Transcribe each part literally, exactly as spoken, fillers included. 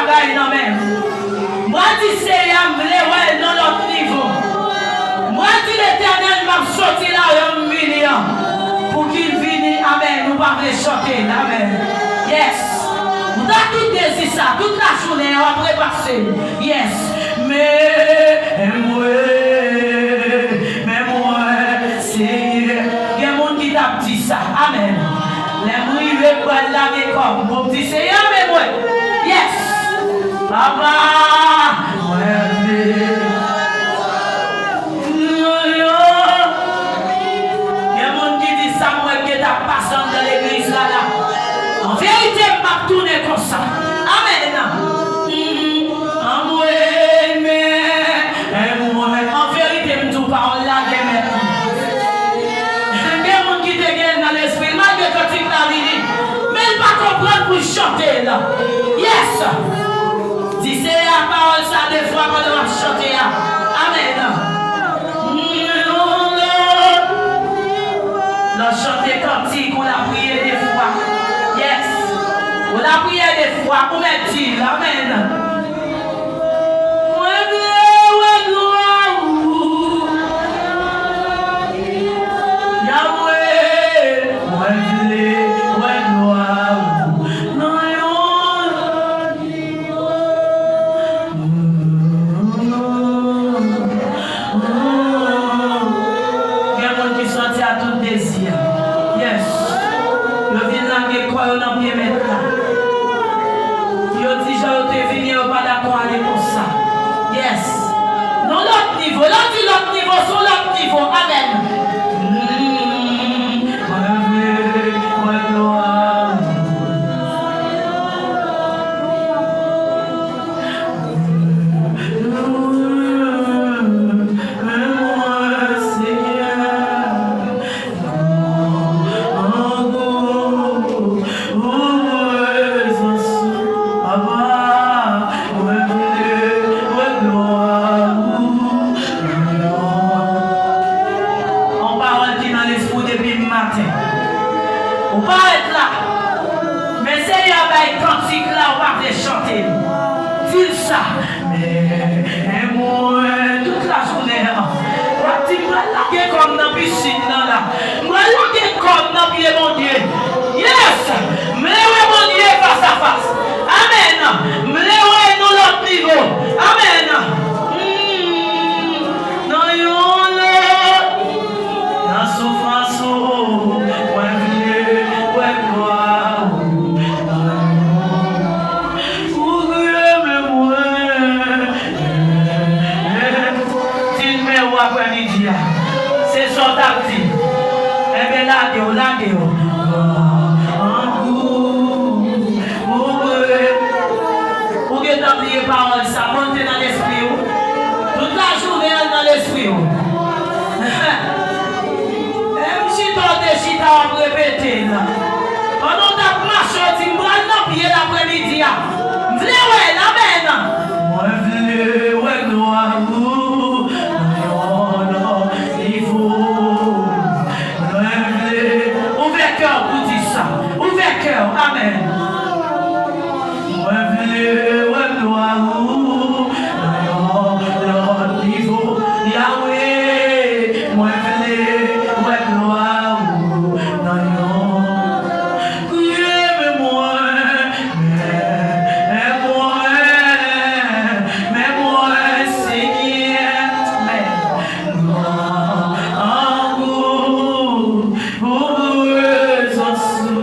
Bay nan men m. Mwen di Seyè, m vle wè l nan lòt nivo. Mwen di Letènèl, m ap soti la, m vini an. Pou ki l vini, amèn. Ou pa vle chante l, amèn. Yes. Ou ta tout dezi sa, tout lajounen, w ap repase l. Yes. Men mwen, men mwen, Seyè. Gen moun ki t ap di sa. Amèn. Lè m rive, m pral lage kò m. Bon, m di, Seyè, men mwen. Yes. Papa, mwen vle. Gen moun ki di sa m wè k gentan ap pase anndan legliz la la. An verite, m p ap tounen konsa. Amèn. Anmwey, men, men mwen. An verite, m di w pawòl la gen mèt li. Gen moun ki te gen l nan lespri l, malgre kantik la vini, men l pa konprann pou l chante l. Yes! Di Seyè a pawòl sa de fwa pandan w ap chante a. Amèn. Lè w chante kantik, ou lapriyè de fwa. Yes. Ou lapriyè de fwa, ou mèt di l. Amèn. Mwen vle wè glwa ou. Yahweh, mwen vle wè glwa ou. Nan yon Gen moun ki sòti a tout dezi a. Yes. Yo vin lage kò yo nan pye mèt la. Yo di jan yo te vini an, yo pa dakò ale konsa. Yes. Nan lòt nivo, lè w di lòt nivo, se yon lòt nivo. Amèn. Mm, mwen vle wè glwa. Yon pawòl ki nan lespri w depi maten. Ou parèt la. Men Seyè a bay kantik la, ou pa vle chante l. Di l sa. Men mwen, tout lajounen an, w ap di, "M pral lage kò m nan pisin nan la. M pral lage kò m nan pye Bondye." Yes! M vle wè Bondye fas a fas. Amèn. M vle wè l nan lòt nivo. Amèn. Mm. Nan yon lè, nan soufrans ou, mwen vle wè glwa ou. Nan yon, ou renmen mwen. Di l men ou aprèmidi a. Se sa w t ap di. Enben, lage w, lage w. An gou. Ou vre. Ou gentan bliye pawòl sa, bon, te nan lespri w. Tout lajounen, l nan lespri w. E m chita, w te chita, w ap repete l. Pandan w t ap mache, w di, "M pral nan pye l aprèmidi a. M vle wè l, amèn." Mwen vle wè glwa ou nan yon lòt nivo. Mwen vle. Ouvè kè w pou di sa. Ouvè kè w. Amèn. Mwen vle wè glwa ou nan yon lòt nivo. Yahweh, mwen vle wè glwa ou nan yon. Renmen mwen, men mwen, men mwen, Senyè. Men. An gou pou prezans ou.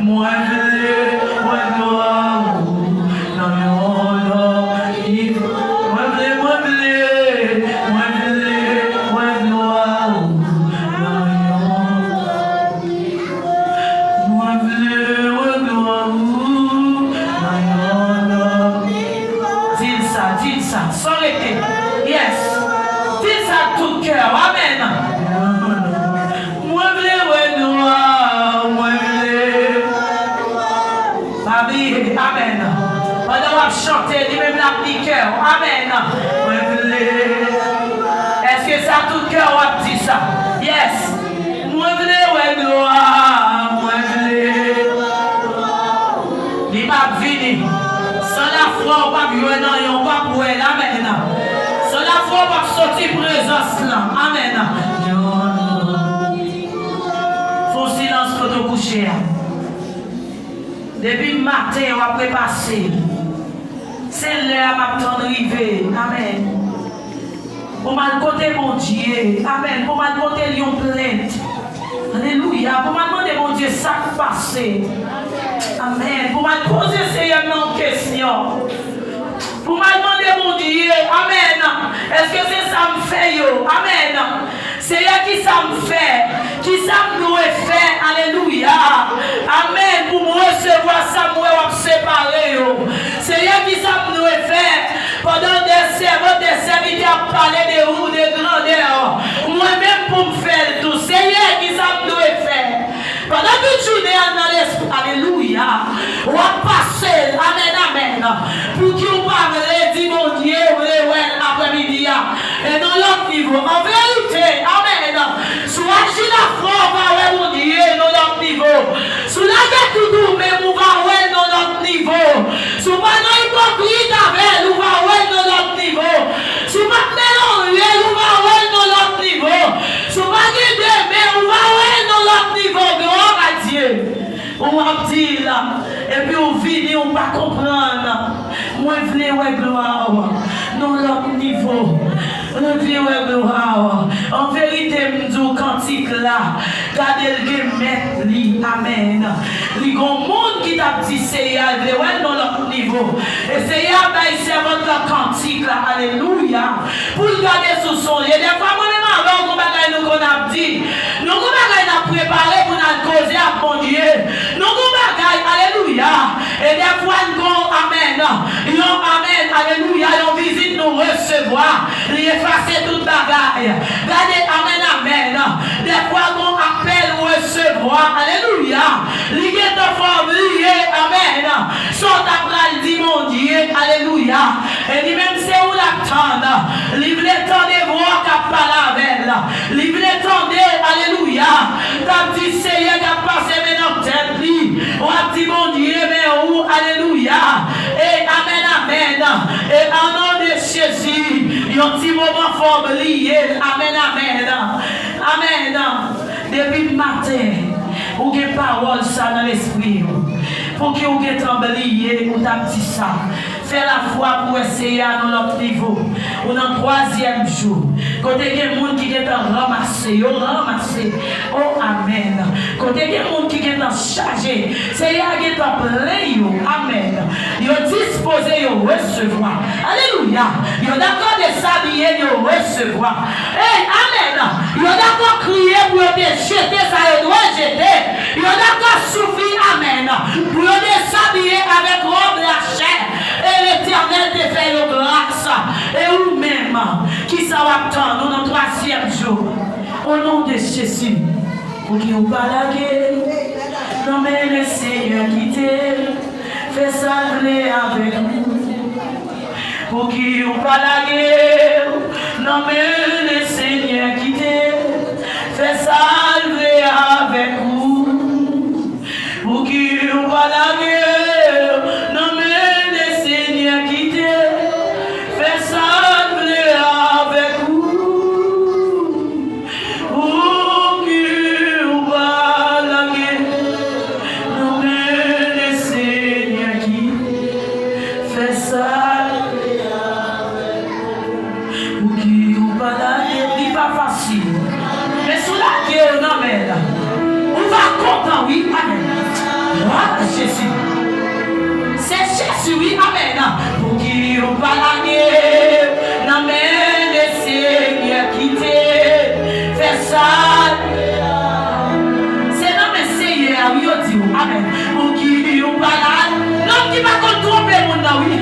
Mwen vle wè glwa ou nan yon lòt nivo. Mwen vle, mwen vle, mwen vle wè glwa ou nan yon. Mwen vle wè glwa ou nan yon lòt. Di l sa, di l sa, san rete. Yes. Di l sa ak tout kè w. Amèn. Mwen vle wè glwa, mwen vle. Pa bliye, amèn. Pandan w ap chante, li menm l ap li kè w. Amèn. Mwen vle. Èske sa tout kè w ap di sa? Yes. Mwen vle wè glwa, mwen vle. Li p ap vini. Wè nan yon w ap wè l. Amèn. Se lafwa w ap soti prezans lan. Amèn. Fè yon silans kote w kouche a. Depi maten w ap repase. Se lè a m ap tann rive. Amèn. Pou m al kote Bondye. Amèn. Pou m al pote l yon plent. Alelouya. Pou m al mande Bondye sa k pase. Amèn. Pou m al poze Seyè m nan yon kesyon. Pou m al mande Bondye. Amèn. Èske se sa m fè yo? Amèn. Seyè, ki sa m fè? Ki sa m dwe fè? Alelouya. Amèn. Pou m resevwa sa m wè w ap separe yo. Seyè, ki sa m dwe fè? Pandan de sèvant, de sèvitè ap pale de ou, de grandè, mwen menm pou m fè l tou. Seyè, ki sa m dwe fè? Pandan tout jounen an nan lespri, alelouya, w ap pase l, amèn, amèn. Pouki w pa vle di Bondye w vle wè l aprèmidi a? E nan lòt nivo. An verite, amèn. Si w aji lafwa, w va wè Bondye nan lòt nivo. Si w lage tout ou menm, ou va wè l nan lòt nivo. Si w pa nan ipokrit avè l, ou va wè l nan lòt nivo. Si w pa t melanje l, ou va wè l nan lòt nivo. Si w pa gen de men, ou va wè l nan lòt nivo. Glwa a Dye. Ou ap di l, epi w vini, ou pa konprann. Mwen vle wè glwa w nan lòt nivo. Mwen vle wè glwa w. An verite, m di w, kantik la, gade l gen mèt li. Amèn. Li gon moun ki t ap di Seyè a, l vle wè l nan lòt nivo. E Seyè a bay sèvant lan kantik la. Alelouya. Pou l gade sou son l ye. Dèfwa, mwen menm avè w, gon bagay nou konn ap di. Nou gon bagay n ap prepare pou n al koze ak Bondye. Nou gon bagay, alelouya. E dèfwa n gon amèn. Yon amèn, alelouya. Yon vizit nou resevwa. Li efase tout bagay. Gade, amèn, amèn. Dèfwa gon apèl ou resevwa. Alelouya. Li gentan fè w bliye. Amèn. Sa w ta pral di Bondye. Alelouya. E li menm se ou l ap tann. Li vle tande vwa w k ap pale avè l. Li vle tande, alelouya, k ap di Seyè k ap pase men nan tèt li. W ap di Bondye, men ou, alelouya. E amèn, amèn. E an non de Jezi, yon ti moman fò w bliye l. Amèn, amèn. Amèn. Depi maten, ou gen pawòl sa nan lespri w. Pouki ou gentan bliye, ou t ap di sa? Fè lafwa pou w wè Seyè a nan lòt nivo. Ou nan twazyèm jou. Kote gen moun ki gentan ranmase, yo ranmase. O, amèn. Kote gen moun ki gentan chaje, Seyè a gentan plen yo. Amèn. Yo dispoze, yo resevwa. Alelouya. Yo dakò dezabiye, yo resevwa. Ey, amèn. Yo dakò kriye pou yo te jete sa yo dwe jete. Yo dakò soufri, amèn, pou yo dezabiye avèk wòb lachè. E Letènèl te fè yo gras. E ou menm, kisa w ap tann? Ou nan twazyèm jou. O non de Jezi, pouki ou pa lage l nan men Lesenyè, kite l fè sa l vle avèk ou? Pouki ou pa lage l nan men Lesenyè, kite l fè sa l vle avèk ou? Pouki ou pa lage l nan men Lesenyè, kite l fè sa l vle avèk ou? Pouki ou pa lage nan men Lesenyè ki fè sa l vle avèk ou? Pouki ou pa lage? Li pa fasil. Men si w lage w nan men l, ou va kontan, wi. Amèn. Glwa a Jezi. Se Jezi, wi. Amèn. Pouki ou pa lage nan men Lesenyè, kite l fè sa l vle a? Se nan men Seyè a, wi, yo di w. Amèn. Pouki ou pa lage? Nonm ki pa konn twonpe moun nan, wi.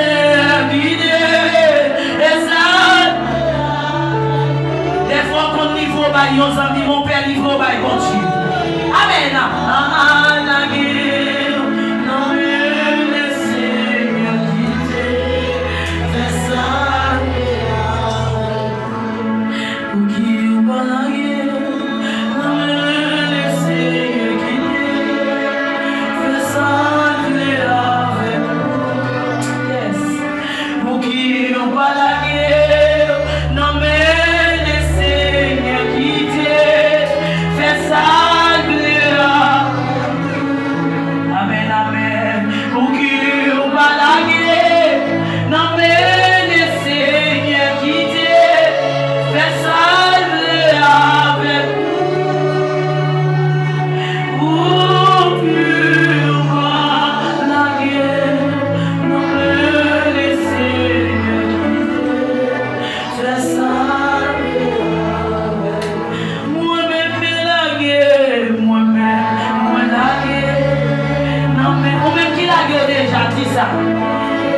Ebine, e sa. Dèfwa w konn livre w bay yon zanmi, men w pè livre w bay Bondye. Amèn. Ah, ah, lage nan men Lesenyè, kite l fè sa l vle avèk ou. Pouki ou pa lage nan men Lesenyè, kite l fè sa l vle avèk ou? Yes.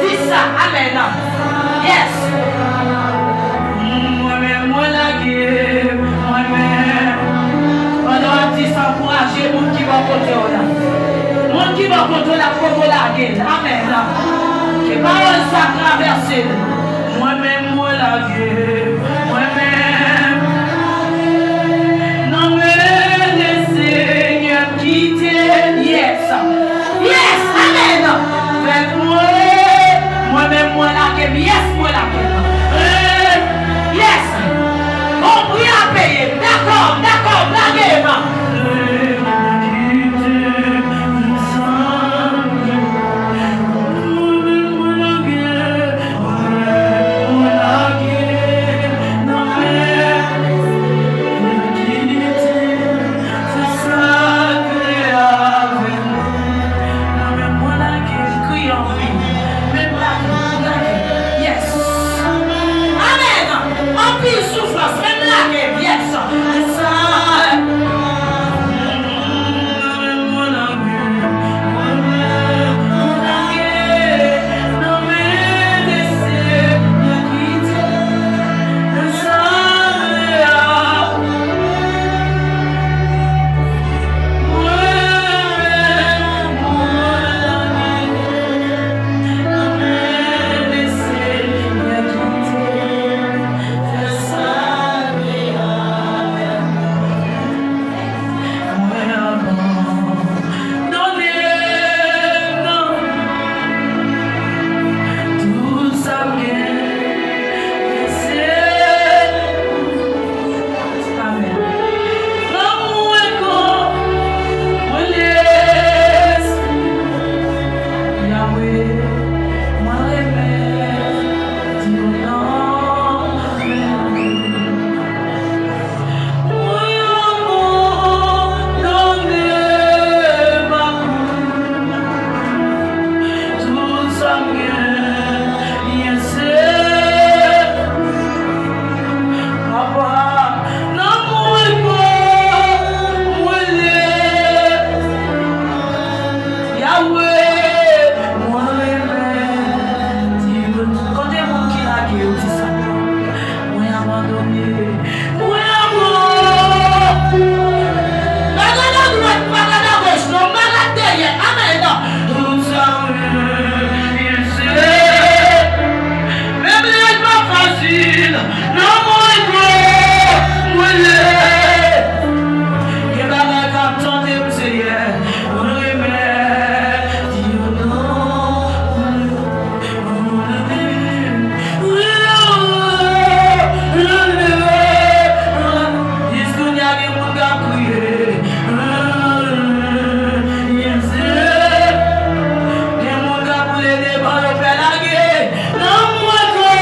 Di sa, amèn. Yes. Mwen menm, mwen lage, mwen menm. Pandan w ap di sa, ankouraje moun ki bò kote w la. Moun ki bò kote w la, poko lage l. Amèn. Ke pawòl sa travèse l. Mwen menm, mwen lage, mwen menm. Nan men Lesenyè m kite m. Yes. Yes. Amèn. Fèt mwen, mwen menm, mwen lage m. Yes, mwen lage m. Eh, yes. Bon, pri a peye. Dakò, dakò, lage m. Amèn. Anpil soufrans, menm lage, yes. Mwen abandone m nan tout sa m gen, se amèn. Lanmou e kò mwen lesi, Yahweh, mwen remèt ou nan men. Mwen abandone m ak ou. Tout sa m gen, li se Papa, nan mwen kò mwen lesi. Yahweh, mwen remèt ou. Kote moun ki lage yo, di sa. Mwen abandone. Mwen abandone. Pa gad adwat, pa gad agoch, non, pa gad dèyè. Amèn. Tout sa mwen, se, menm lè l pa fasil, nan mwen kò mwen lesi. Gen bagay k ap tante m, Senyè. Mwen remèt yo nan men w. Jiskounye a gen moun k ap kriye. Gen moun k ap boule devan yo pè lage. Nan mwen kò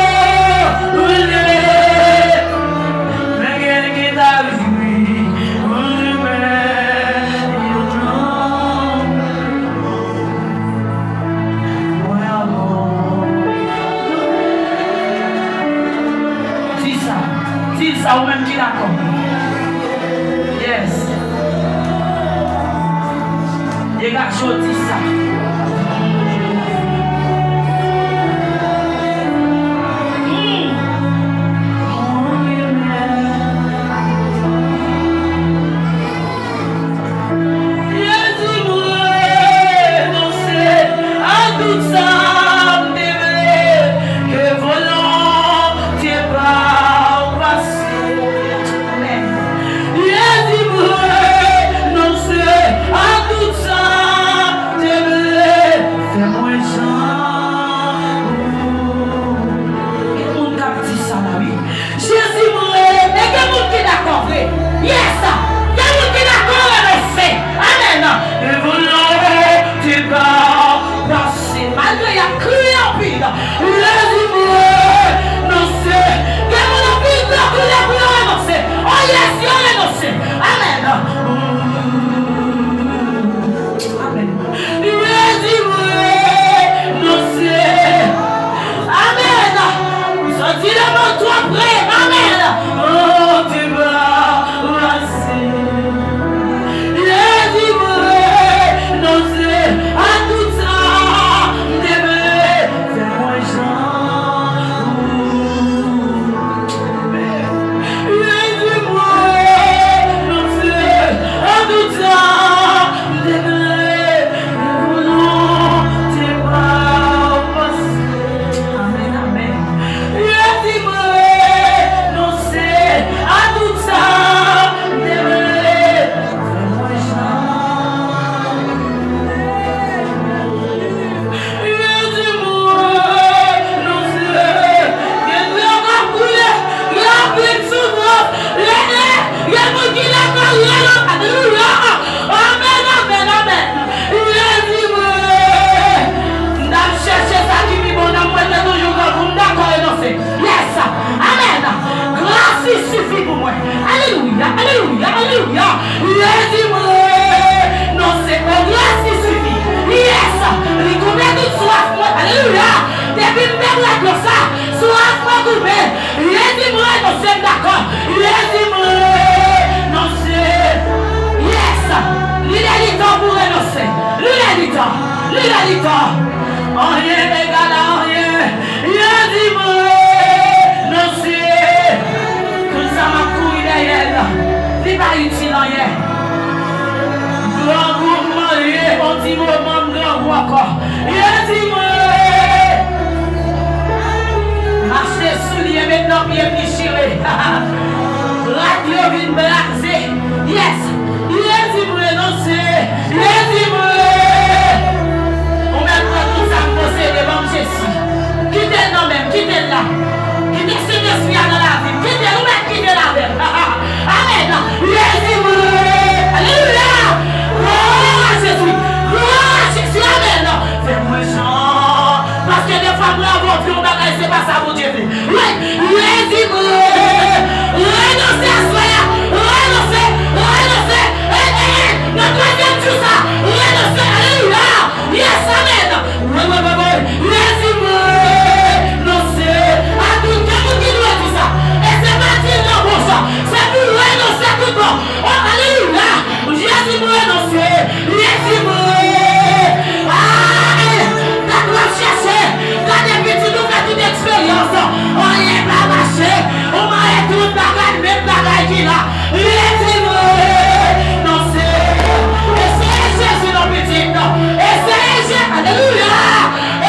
mwen lesi. Men gen ki ta jwi. Mwen remèt yo nan Di sa. Di sa, ou menm ki dakò. Yes. Degaje w, di sa. Mm. Jezi, mwen renonse a tout sa m te vle, ke volonte pa w pase. Jezi, mwen renonse a tout sa m te vle. Li la li tan. Anyen egal a anyen. Jezi m renonse. Tout sa m ap kouri dèyè l, li pa itil anyen. Grangou m manje, on ti moman m grangou ankò. Jezi m renonse. M achte soulye, met nan pye m, li chire. Rad yo vin blaze. Yes. Jezi m renonse. Jezi m re-, ou mèt pran tout sa m posede, ban m Jezi. Kite l nan men m, kite l la. Kite Sentespri a nan lavi m. Kite l, ou mèt kite l avè m. Amèn. Jezi m re-, alelouya. Glwa a Jezi. Glwa a Jezi. Amèn. Fè mwen jan. Paske defwa m reve w di yon bagay, se pa sa Bondye vle. Wi, Jezi m re-, renonse aswè a. Renonse, renonse. E, e, e, nan twazyèm jou sa, renonse. Alelouya. Yes, amèn. Wi, wi, wi, wi. Jezi m renonse. A tout, gen moun ki dwe di sa. E se pa di l nan bouch. Se pou renonse tout bon. O, alelouya. Jezi m renonse. Jezi m re-, ay, dat w ap chèche. Gade pitit ou fè tout eksperyans. Anyen pa mache. Ou mare tout bagay, menm bagay ki la. Jezi m renonse. Eseye Jezi non pitit. Eseye Jezi. Alelouya.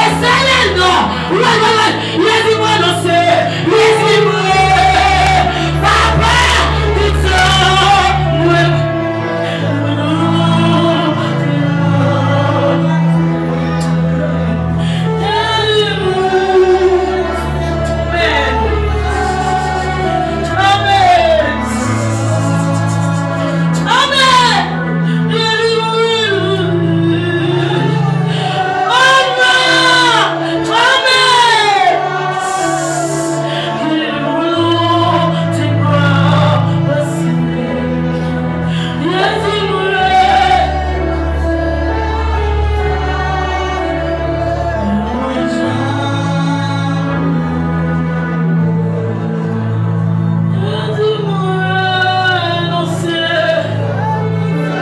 Eseye l non. Woy, woy, woy. Jezi m renonse. Jezi m re-, papa, tout sa mwen. Amen. Amen. Amen.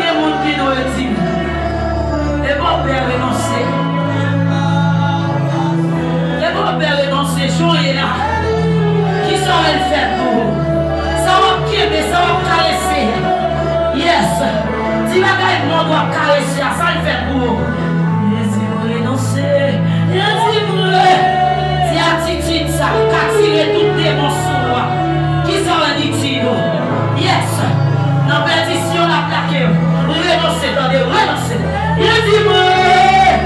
Gen moun ki dwe di, epa w pè renonse. Epa w pè renonse, jan w ye a. Kisa w wè l fè pou ou? Sa w ap kenbe, sa w ap karese. Yes. Ti bagay mòd w ap karese a, sa l fè pou ou? Jezi, mwen renonse. Jezi, mwen re-, ti atitid sa ka tire tout demon sou ou a. Kisa w wè li di nou? Yes. Nan pèdisyon l ap lage w. Renonse, tande, renonse. Jezi, mwen re-,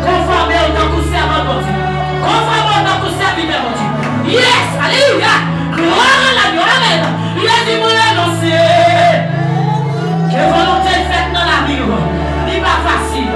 konfòme w tankou sèvant Bondye. Konfòme w tankou sèvitè Bondye. Yes, alelouya. Glwa a Dye, amèn. Jezi, mwen renonse. Ke volonte l fèt nan lavi w. Li pa fasil.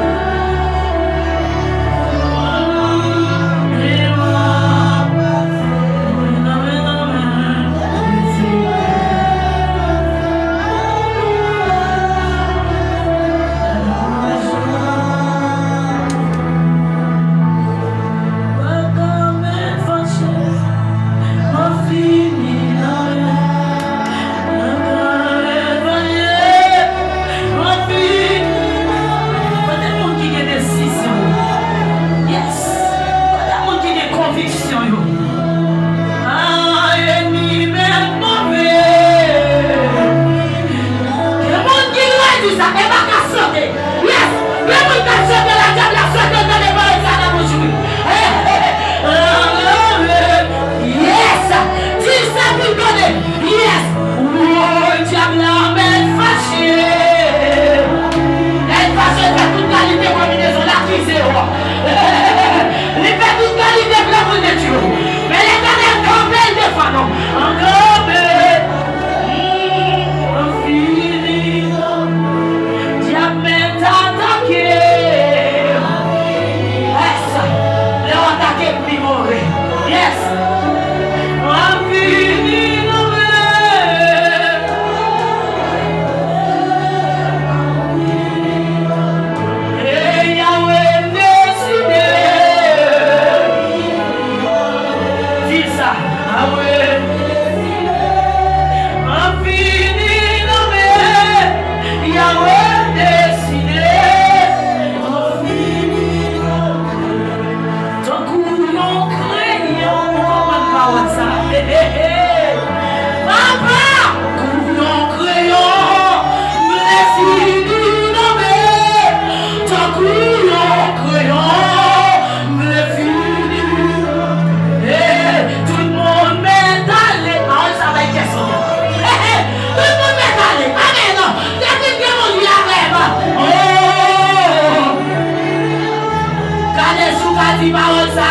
Pawòl sa,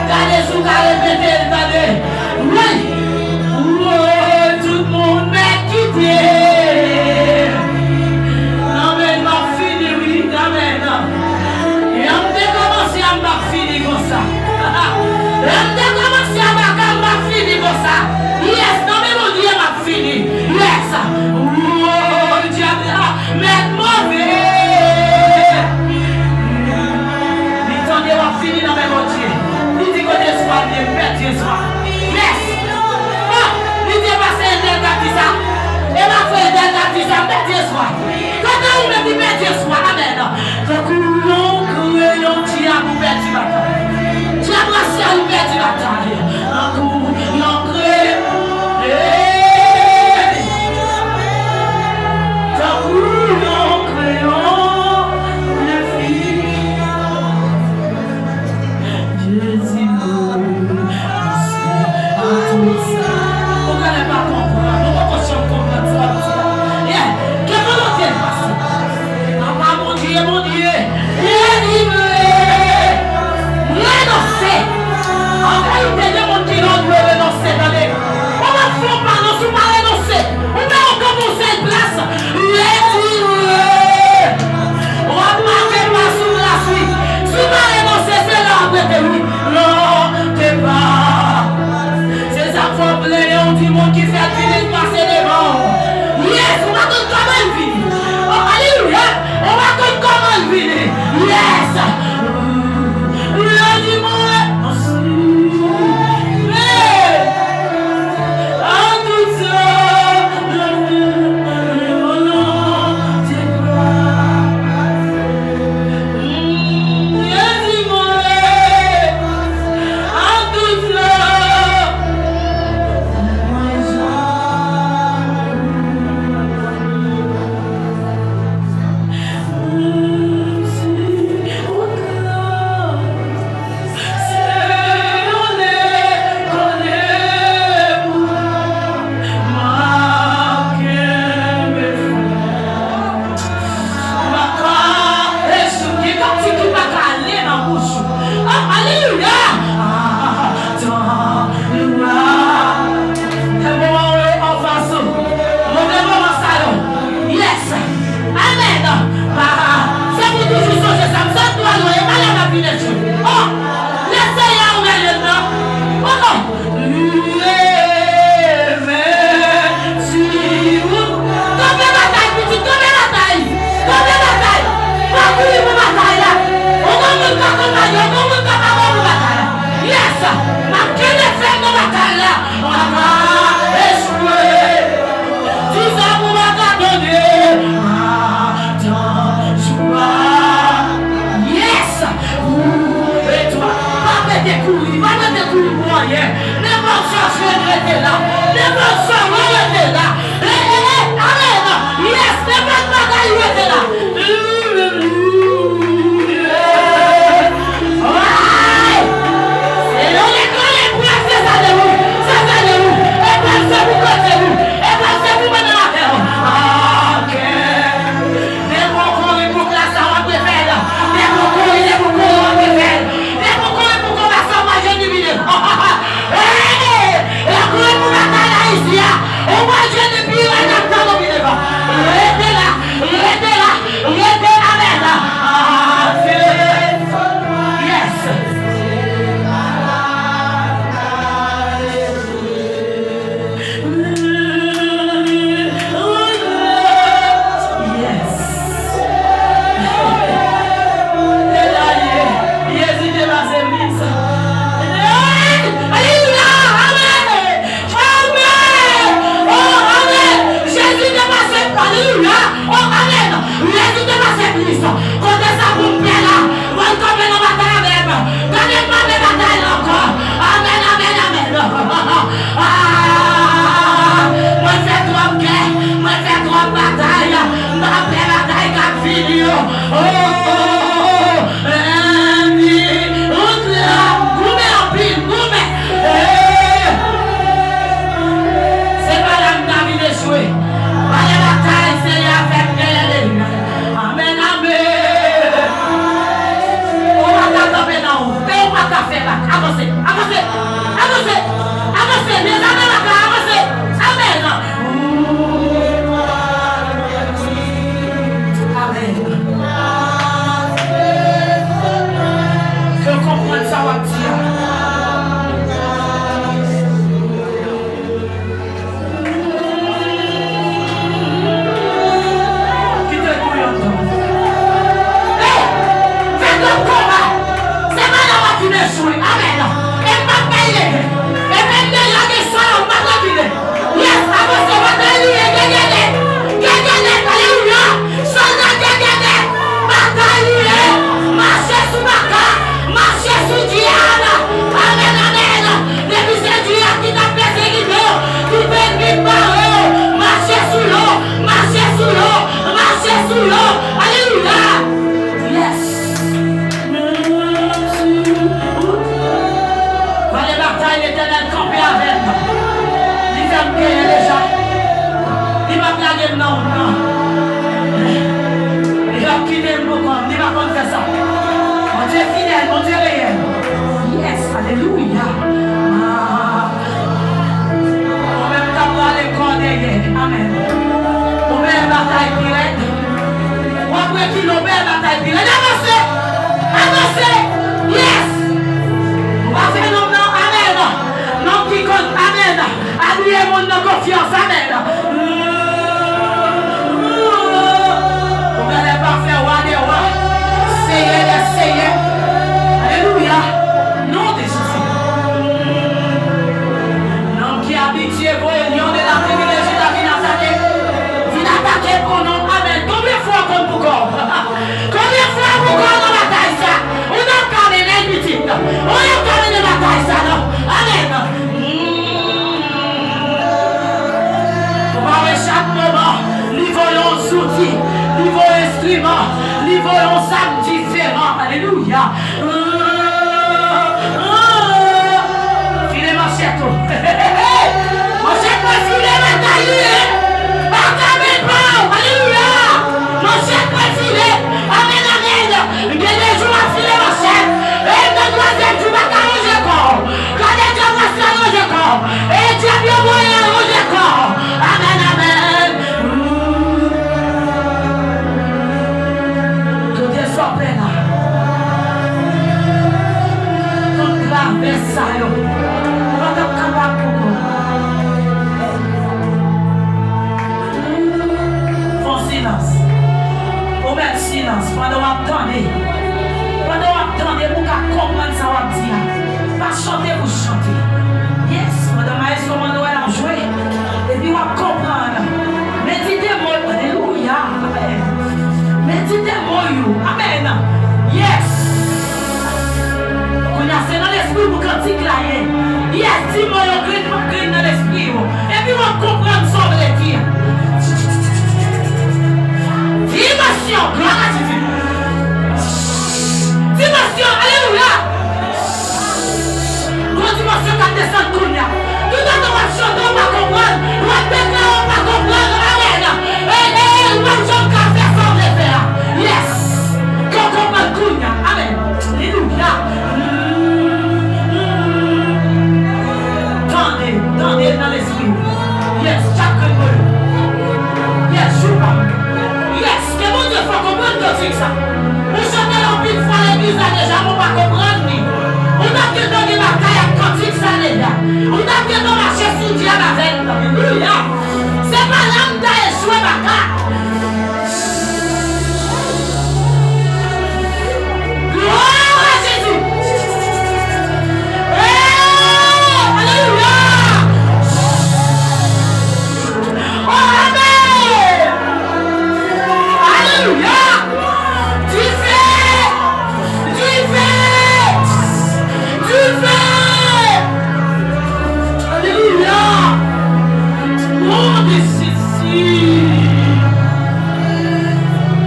gade si w ka repete l, tande. Woy! Woy, tout moun mèt kite. Amèn, m ap fini, wi, amèn. Lè m te kòmanse a, m p ap fini konsa. Lè m te kòmanse a, baka, m p ap fini konsa. Yes, nan men Bondye, m ap fini. Yes. Woy, dyab la. Mèt move. Li tande w ap fini nan men Bondye. Li di kote espwa m ye, m pèdi espwa. Yes. Oh, li di e pa se Eldè k ap di sa. E pa frè Eldè k ap di sa, m pèdi espwa. Kote ou menm ki pèdi espwa, amèn. Tankou yon kreyon dyab ou pèdi batay. Dyab rasyal ou pèdi batay. Tankou yon kreyon. Hey! Tankou yon kreyon, lefi. Jezi, mèsi a tout sa. Ou genlè pa konprann, ou poko janm konprann sa m di a. Yeah, ke volonte l pase. Papa Bondye, Bondye, delivre. Renonse. An verite, gen moun ki lè w dwe renonse, tande. Ou pa fè yon pa non, si w pa renonse. Ou pa yon kanpe yon sèl plas. Retire. W ap make pa sou plas, wi. Si w pa renonse, se la w ap rete, wi. Non, te pa. Se sa k fè w plenyen, w di moun ki fè l vini, l pase devan w. Yes, ou pa konn kòman l vini. Oh, alelouya. Ou pa konn kòman l vini. Yes. Yo di mwen, hey. Gen kantik ki pa ka ale nan bouch ou. Oh, alelouya! Atan, louwa. Fè bon an yo anfas ou. Move moman sa yo. Yes. Amèn. Ah, se pou toujou sonje sa. M sot twal yo, e pa la m ap vin etye. Oh, lè Seyè a ouvè je m nan. Oh, oh. Kanpe batay, pitit, kanpe batay. Kanpe batay. Pa kouri pou batay la. Ou gon moun k akonpanye w, ou gon moun k ap avè w pou batay la. Yes. M ap kenbe fèm nan batay la. Papa, echwe. Di sa pou batay tande. Atan, jou a. Yes. Ou, etwa, pa pete kouri, pa pete kouri pou anyen. Nenpòt sa w jwenn, rete la. Nenpòt sa w wè, rete la. E, e, e, amèn. Yes, nenpòt bagay, rete la. Ay! Senyè, lekòl e prèv, se sa de ou, se sa de ou. E prèv se pou kote ou, e prèv se pou mwen nan afè ou. Akè. Depi w kouri pou plas la, w ap refè l. Depi w kouri, depi w kouri, w ap refè l. Depi w kouri pou konba sa, w pa janm elimine l. Hey! Lè w kouri pou batay la isi a, genyen deja. Li p ap lage m nan wout lan. Li p ap kite m pou kò m. Li pa konn fè sa. Bondye fidèl, Bondye reyèl. Yes, alelouya. Ah. Ou menm k ap rale kò dèyè. Amèn. Ou menm batay pi rèd. W ap rekile, w pè batay pi rèd. Avanse! Avanse! Yes! Ou pa fè nonm nan, amèn. Nonm ki konn, amèn. Abiye moun nan konfyans, amèn. Ou genlè pa fè wa dè wa, seyè dè seyè. Alelouya. Non de Jezi. Nonm ki abitye voye lyon de la tribi de Jida vin atake, vin atake pou non, amèn. Konbyen fwa w konn pou kò w? Konbyen fwa w pou kò w nan batay sa? Ou nan ka mennen l, pitit. Ou nan ka mennen batay sa, non. Amèn. Ou pa wè chak moman, li voye yon zouti, li voye yon enstriman, li voye yon zam diferan. Alelouya. File manchèt ou. Manchèt mwen file, batay li ye. Pa ka men pa w. Alelouya. Manchèt mwen file. Amèn, amèn. Gen de jou w ap file manchèt. E nan twazyèm jou, pa ka ranje kò w. Gade dyab la fè ranje kò w. E dyab yo voye ranje kò w. Amèn, amèn. Tout dezòd la. Tout travès sa yo. Ou pa t ap kapab pou kò w. Fè yon silans. Ou mèt silans pandan w ap tande. Pandan w ap tande, pou w ka konprann sa w ap di a. Pa chante pou chante. Yes, pandan maestro Manuel ap jwe, epi w ap konprann. Medite mo yo. Alelouya. Amèn. Medite mo yo. Amèn. Yes. Kounye a, se nan lespri w pou kantik la ye. Yes, di mo yo grenn pa grenn nan lespri w. Epi w ap konprann sa w vle di a. Dimansyon, glwa a Jezi. Dimansyon, alelouya. Gon dimansyon k ap desann kounye a. Toutotan w ap chante, w pa konprann. W ap deklare, w pa konprann. Amèn. E, e, e, ou p ap janm ka fè sa w vle fè a. Yes. Ke w konprann kounye a. Amèn. Alelouya. Tande, tande nan lespri. Yes, chak grenn mwen. Yes, jou pa. Yes, ke Bondye fè w konprann kantik sa. Ou chante l anpil fwa legliz la deja, men w pa konprann li. Ou t ap gentan gen batay ak kantik sa deja. Ou t ap gentan mache sou dyab avè l. Alelouya. Se pa la m ta echwe, baka. Glwa a Jezi! Hey! Alelouya! Oh, amèn! Alelouya! Dife! Dife! Dife! Alelouya! Non de Jezi!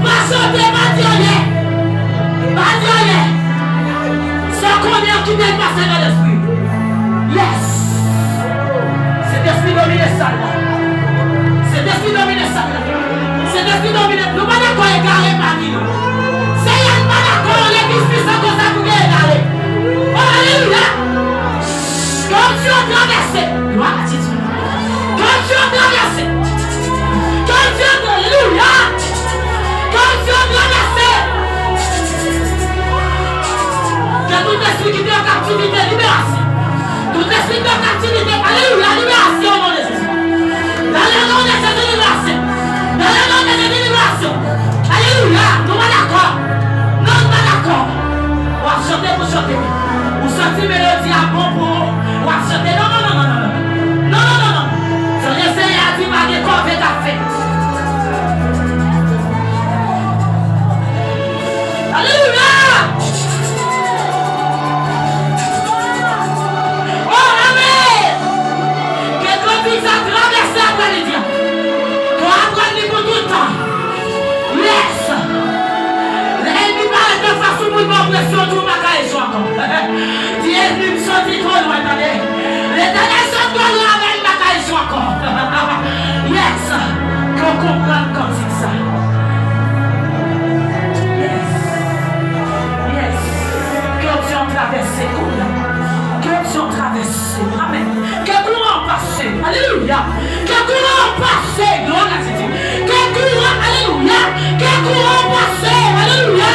Pa chante, pa di anyen! Pa di anyen! Sa w konnen an, kite l pase nan lespri. Yes! Sentespri domine sal la. Sentespri domine sal la. Sentespri domine. Nou pa dakò egare pami nou. Senyè, nou pa dakò legliz pwisan konsa pou gen egare. Oh, alelouya! Kòmsi w travèse. Glwa a Jezi. Kòmsi w travèse. Kòmsi w tra-, alelouya. Kòmsi w travèse. Ke tout lespri ki te an kaptivite, liberasyon. Tout lespri ki te an kaptivite, alelouya, liberasyon o non de Jezi. Dans le nom de Jésus, liberasyon. Dans le nom de Jésus, liberasyon. Alelouya, nou pa dakò. Non, nou pa dakò. W ap chante pou chante. Ou santi melodi a bon pou ou. W ap chante. Non, non, non, non, non, non. Non, non, non, non. Sonje Senyè a di pa gen kòve k ap fèt. Alelouya! Oh, amèn! Ke kantik sa travèse aprè midi a. Ke w aprann li pou tout tan. Yes! Lè ènmi parèt anfas ou pou l ba w presyon, di w pa ka echwe ankò. Di ènmi m soti twò lwen, tande. Letènèl sot twò lwen avè m, m pa ka echwe ankò. Alelouya. Ke kouran pase, glwa a Jezi. Ke kouran, alelouya. Ke kouran pase, alelouya.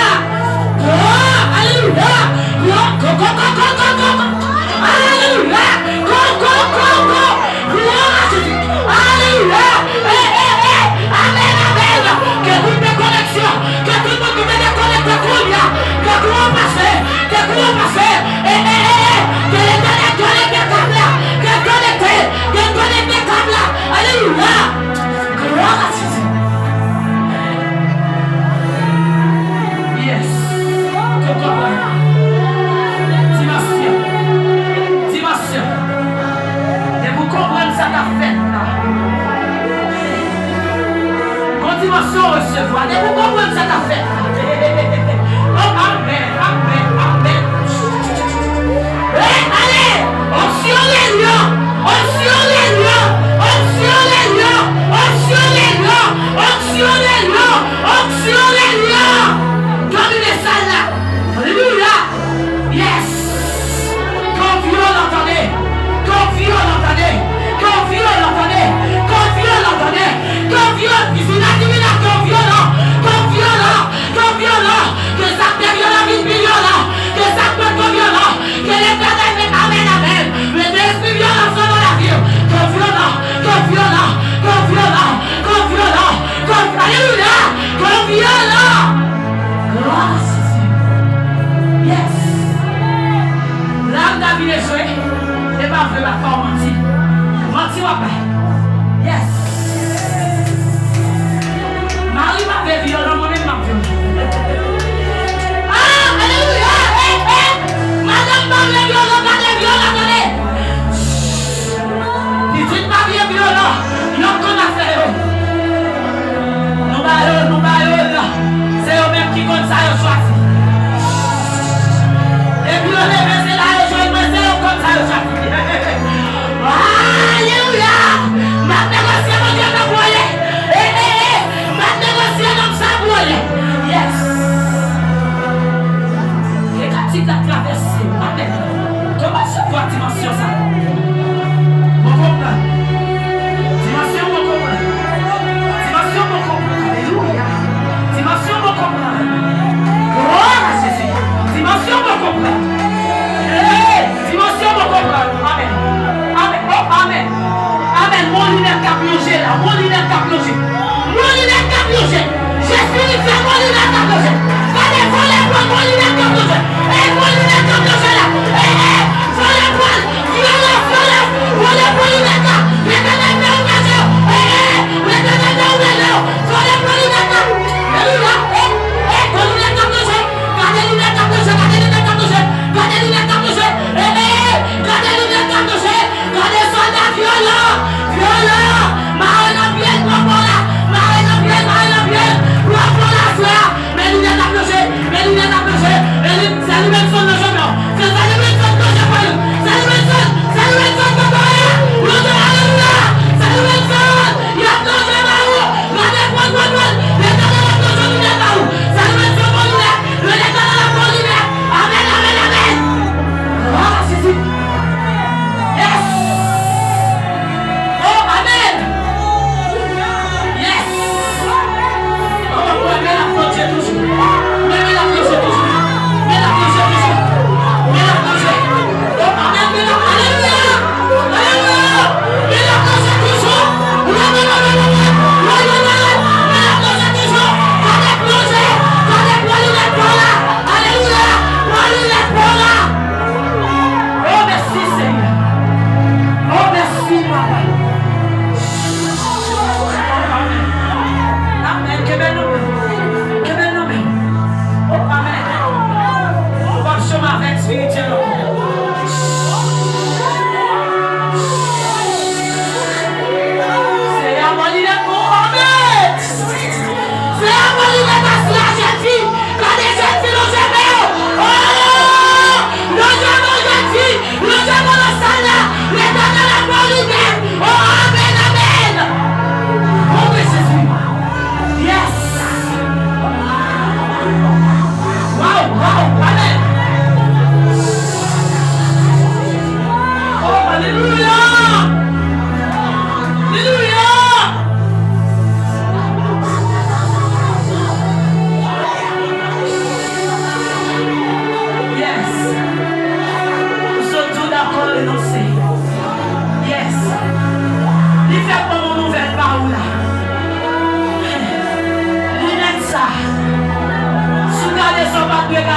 Glwa, alelouya. Glwa, go, go, go. Alelouya. Go, go, go, go. Glwa a Jezi. Alelouya. Eh, eh, eh. Amèn, amèn. Ke tout dekoneksyon, ke tout moun ki te dekonekte kounye a, ke kouran pase, ke kouran pase. Eh, eh, eh, eh. Ke Letènèl konekte kab la. Ke konekte, ke konekte kab la. Alelouya. Glwa a Jezi. Yes. Ke konprann. Dimansyon. Dimansyon. Depi w konprann sa k ap fèt la. Gon dimansyon w resevwa. Depi w konprann sa k ap fèt la. Oh, amèn, amèn, amèn. Hey, ale! Onksyon reyinyon! Onksyon reyinyon! Onksyon reyinyon! Onksyon reyinyon! Onksyon reyinyon! Onksyon reyinyon! Domine sal la! Alelouya! Yes! Ke w vyolan, tande! Ke w vyolan, tande! Ke w vyolan, tande! Ke w vyolan, tande! Ke w vyolan, divina, divina, ke w vyolan! Ke w vyolan! Ke w vyolan! Ke sa k te vyolan vin pi vyolan! Ke sa k poko vyolan! Ke Letènèl mete, amèn, amèn! Mete espri vyolans nan lavi w! Ke w vyolan! Ke w vyolan! Ke w vyolan! Ke w vyolan! Ke w, alelouya! Ke w vyolan! Glwa a Jezi! Yes! La m ta vin jwe. E pa vre, m ap fè w manti. Manti w ap bay. Yes! Mari pa vle vyolan, mwen menm m ap vyolan. Ah, alelouya! Eh, eh! Madanm pa vle vyolan, gade vyolan, tande! Pitit pa vle vyolan, y ap konn afè yo. Nou ba yo, nou ba yo, se yo menm ki konn sa yo chwazi. Depi yo leve, se la yo jwenn mwen, se yo konn sa yo chwazi. Alelouya! M ap negosye, Bondye, nan voye. Eh, eh, eh! M ap negosye, nonm sa voye. Yes! Ke katik la travèse. Amèn. Kòman se kwa dimansyon sa? Mwen konprann. Dimansyon mwen konprann. Dimansyon mwen konprann. Alelouya. Dimansyon mwen konprann. Glwa a Jezi. Dimansyon mwen konprann. Hey, dimansyon mwen konprann. Amèn. Amèn. Oh, amèn. Amèn. Mon linèt k ap lonje la. Mon linèt k ap lonje. Mon linèt k ap lonje. Jezi, li fè mon linèt k ap lonje. Gade, vòlè pran mon linèt k ap lonje. Ey, mon linèt k ap lonje la. Ey, ey, vòlè pran l. Vyolans, vyolans. Vòlè pran linèt la. Letènèl fè ouvè je w. Ey, ey, Letènèl fè ouvè je w. Vòlè pran linèt la. Alelouya. Ey, ey, pran linèt k ap lonje. Gade linèt k ap lonje. Gade linèt k ap lonje. Gade linèt k ap lonje. Ey, ey, gade linèt k ap lonje. Gade sòlda vyolan, vyolan, mare nan pye l, pran kò la, mare nan pye l, mare nan pye l, pran kò la, frè, men linèt la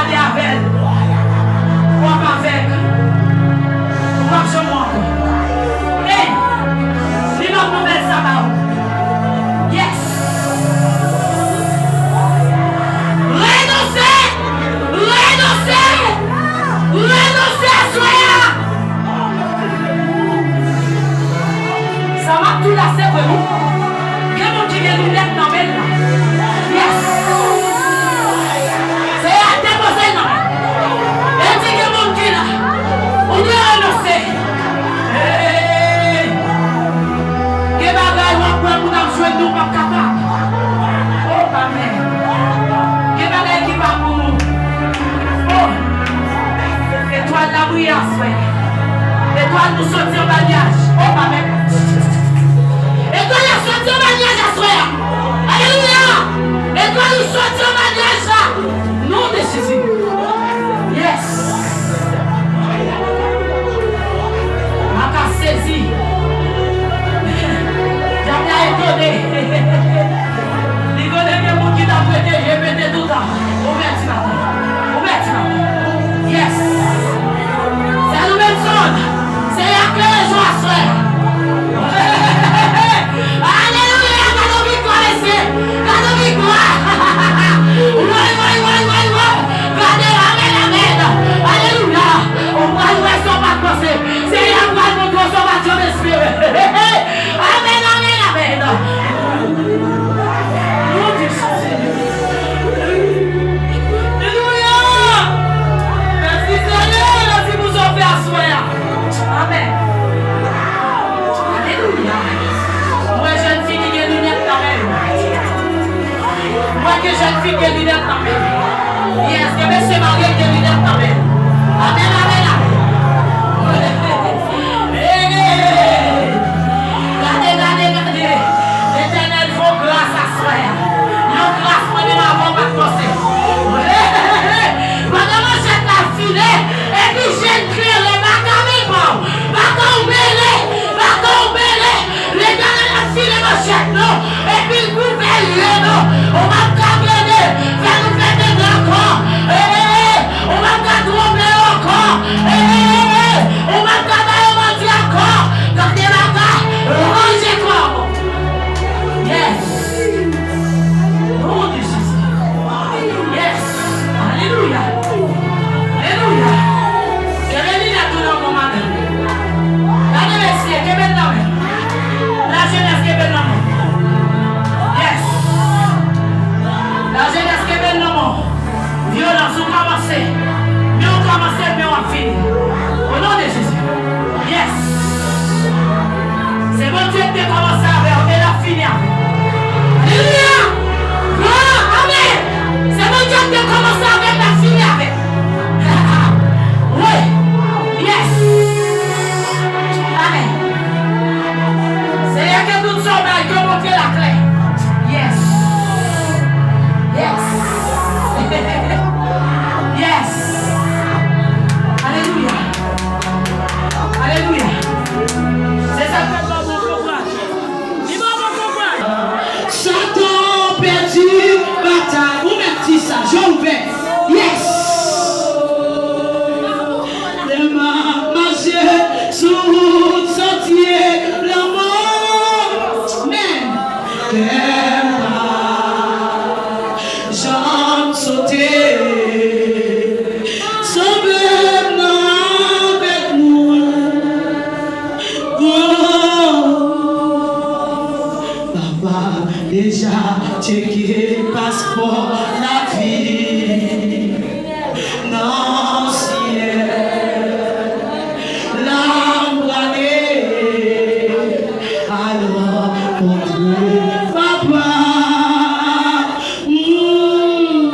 Gade avè l. W ap avèg. Ou p ap janm wè ankò. Ey! Li ban m nouvèl sa ba ou. Yes! Renonse! Renonse! Renonse aswè a! Sa m ap di w la, se vre, wi. Gen moun ki gen linèt nan men l la. Yes. Seyè a depoze l nan men l. E di gen moun ki la. Ou dwe renonse. Hey. Gen bagay w ap wè moun ap jwenn nou, w p ap kapab. Oh, amèn. Gen bagay ki pa pou nou. Oh. Etwal la briye aswè. Etwal nou soti anba nyaj. Oh, amèn. Etwal la soti anba nyaj aswè a. Alelouya. Etwal nou soti anba nyaj la. Non de Jezi. Yes. Mwen ka sezi. Dyab la etone. Li konnen gen moun ki t ap rete je pete toutan. Ouvè ti maten. Ouvè ti maten. Yes. Sè nou menm zòn. Seyè a klere jou aswè a. Alelouya. Gade yon viktwa, mesye. Gade yon viktwa. Woy, woy, woy, woy, woy. Gade, amèn, amèn. Alelouya. Ou pral wè sa w pa t panse. Seyè a pral montre w sa w pa t janm espere. Amèn, amèn, amèn. Alelouya. Mèsi, Senyè. Mèsi pou sa w fè aswè a. Amèn. Alelouya. Mwen jèn fi ki gen linèt nan men yo. Mwen gen jèn fi gen linèt nan men yo. Yes, gen mesye marye gen linèt nan men yo. Amèn, amèn, amèn. Hey! Gade, gade, gade. Letènèl fè w gras aswè a. Yon gras mwen menm avè w pa t panse. Pandan manchèt la file, epi je n klere, baka men pa w, baka w mele, baka w mele. Letènèl ap file manchèt nou, epi l kouvè lye nou. Ou p ap ka gade, fè nou fè tenten ankò. Hey, hey, hey. Ou p ap ka twonpe yo ankò. Hey, hey, hey, hey. Ou p ap ka ba yo manti ankò. Gade bagay, ranje kò w. Yes. Non de Jezi. Yes. Alelouya. Alelouya. Kenbe linèt ou nan men w, madanm. Gade mesye, kenbe l nan men w. Lajenès, kenbe l nan men w. Yes. Lajenès, kenbe l nan men w. Vyolans, ou kòmanse. Men w kòmanse, men w ap fini. O non de Jezi. Yes. Se Bondye ki te kòmanse avè w e l ap fini avè w. Alelouya! Glwa! Amèn! Se Bondye ki te kòmanse avè m, l ap fini avè m. Wi. Yes. Amèn. Seyè, ke tout sa w bay, ke w montre l aklè. Yes. Yes. Yes. Alelouya. Alelouya. Se sa k fè l ba w bon konprann. Li ba w bon konprann. Satan pèdi batay. Ou menm di sa, je ouvè. Yes. Lè m ap mache sou wout santye lanmò. Men, kè m pa janm sote. Sove m nan avèk mwen. Oh, papa deja tcheke paspò lavi nan syèl. La m prale, alò, montre papa. Mm.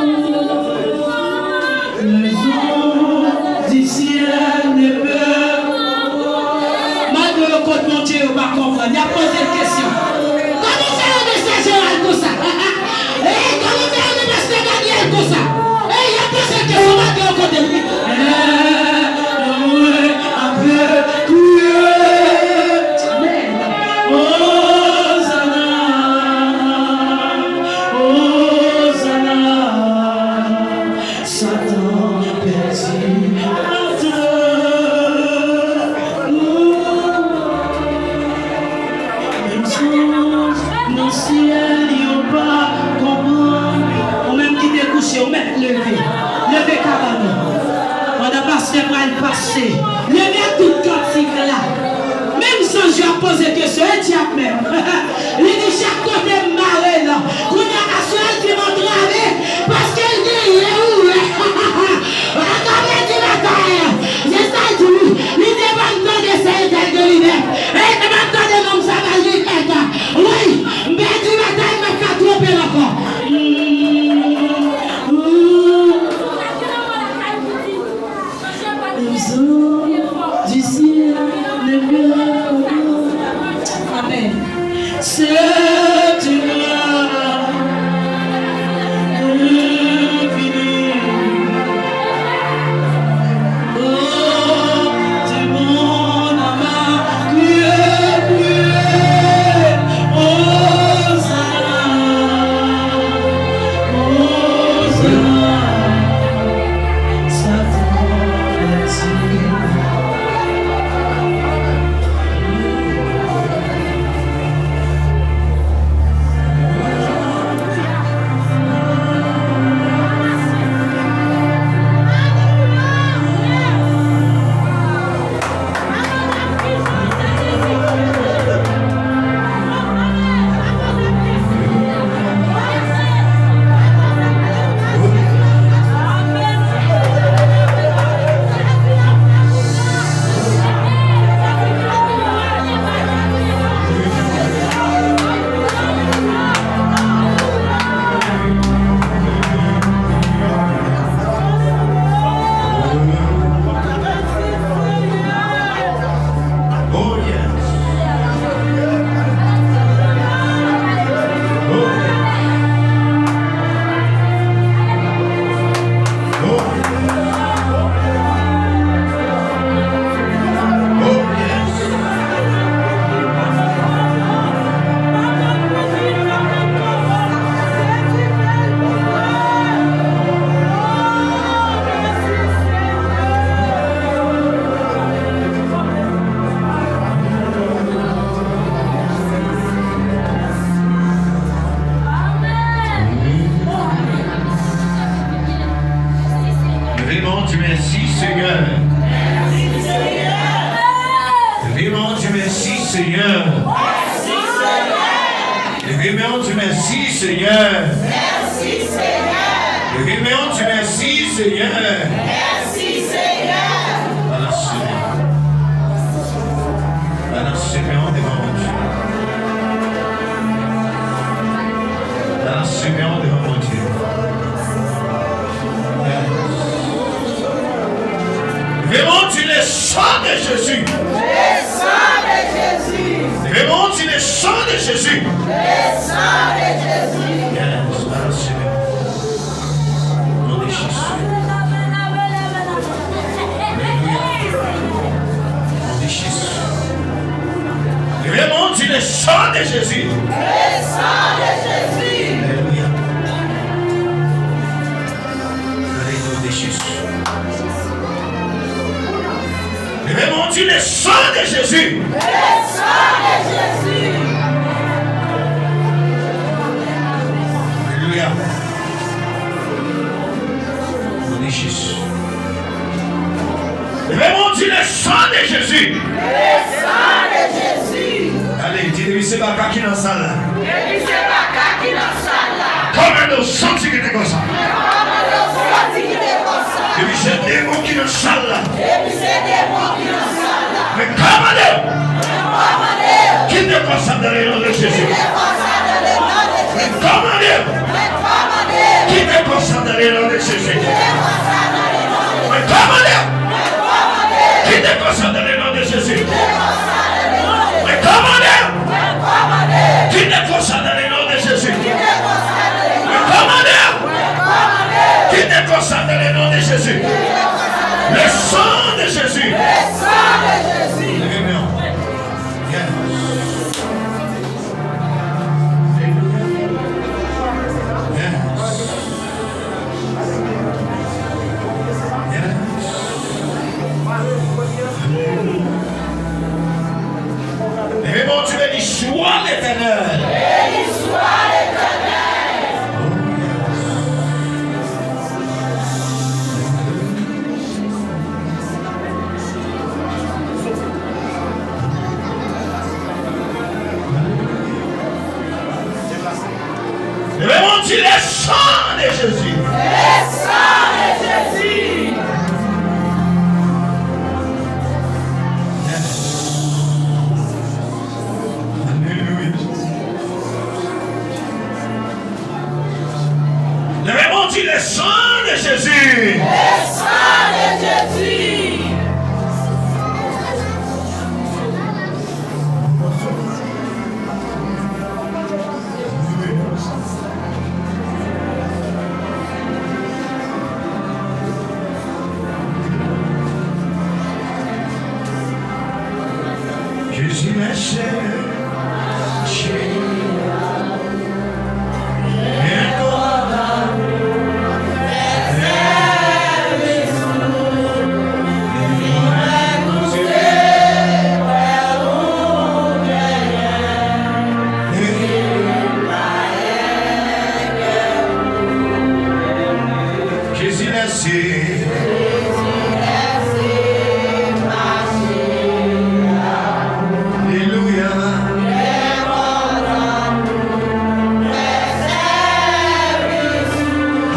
Leve, leve kabann ou. Pandan pastè pral pase, leve ak tout kantik la. Menm zanj yo ap poze kesyon, e dyab menm. Li di chak kote m mare l. Kounye a aswè l di m antrave, paske l genyen ou wè. Antrave di batay. Se sa l di wi. Li di pa m tande se Etèl gen linèt. E pa m tande nonm sa pa l gen tèt. Wi, m pèdi batay, m pa ka twonpe l ankò. Les anges du ciel ne pleurent pas. Amen. C'est une gloire infinie. Oh, tout le monde a crié, crié, Hosanna, Hosanna, sa te glorifye. Vraiment, Dieu merci, Seigneur. Vraiment, Dieu merci, Seigneur. Vraiment, Dieu merci, Seigneur. Vraiment, Dieu merci, Seigneur. Ann asime. Ann asime w devan Bondye. Ann asime w devan Bondye. Yes. Leve men w, di le sang de Jésus. Le sang de Jésus. Leve men w, di le sang de Jésus. Le sang de Jésus. Yes, ann asime. Non de Jezi. Alelouya. Non de Jezi. Leve men w, di le sang de Jésus. Le sang de Jésus. Alelouya. Alelouya, Jezi. Leve men w, di le sang de Jésus. Le sang de Jésus. Alelouya. Non de Jezi. Leve men w, di le sang de Jésus. Le sang de Jésus. Ale, di depi se baka ki nan sal la. Depi se baka ki nan sal la. Kòmande w santi ki te konsa. Kòmande w santi ki te konsa. Depi se demon ki nan sal la. Depi se demon ki nan sal la. Mwen kòmande w. Mwen kòmande w. Kite kò sa nan le non de Jezi. Kite kò sa nan le non de Jezi. Mwen kòmande w. Mwen kòmande w. Kite kò sa nan le non de Jezi. Mwen kòmande w. Kite kò sa nan le non de Jezi. Mwen kòmande w. Kite kò sa nan le non de Jezi. Mwen kòmande w. Kite kò sa nan le non de Jezi. Le sang de Jésus. Leve men w. Yes. Yes. Yes. Leve men w, di, béni soit l'Éternel. Béni soit l'Éternel. Oh, yes. Le sang de Jésus. Jésus le Seigneur. Jezi lèse. Alelouya.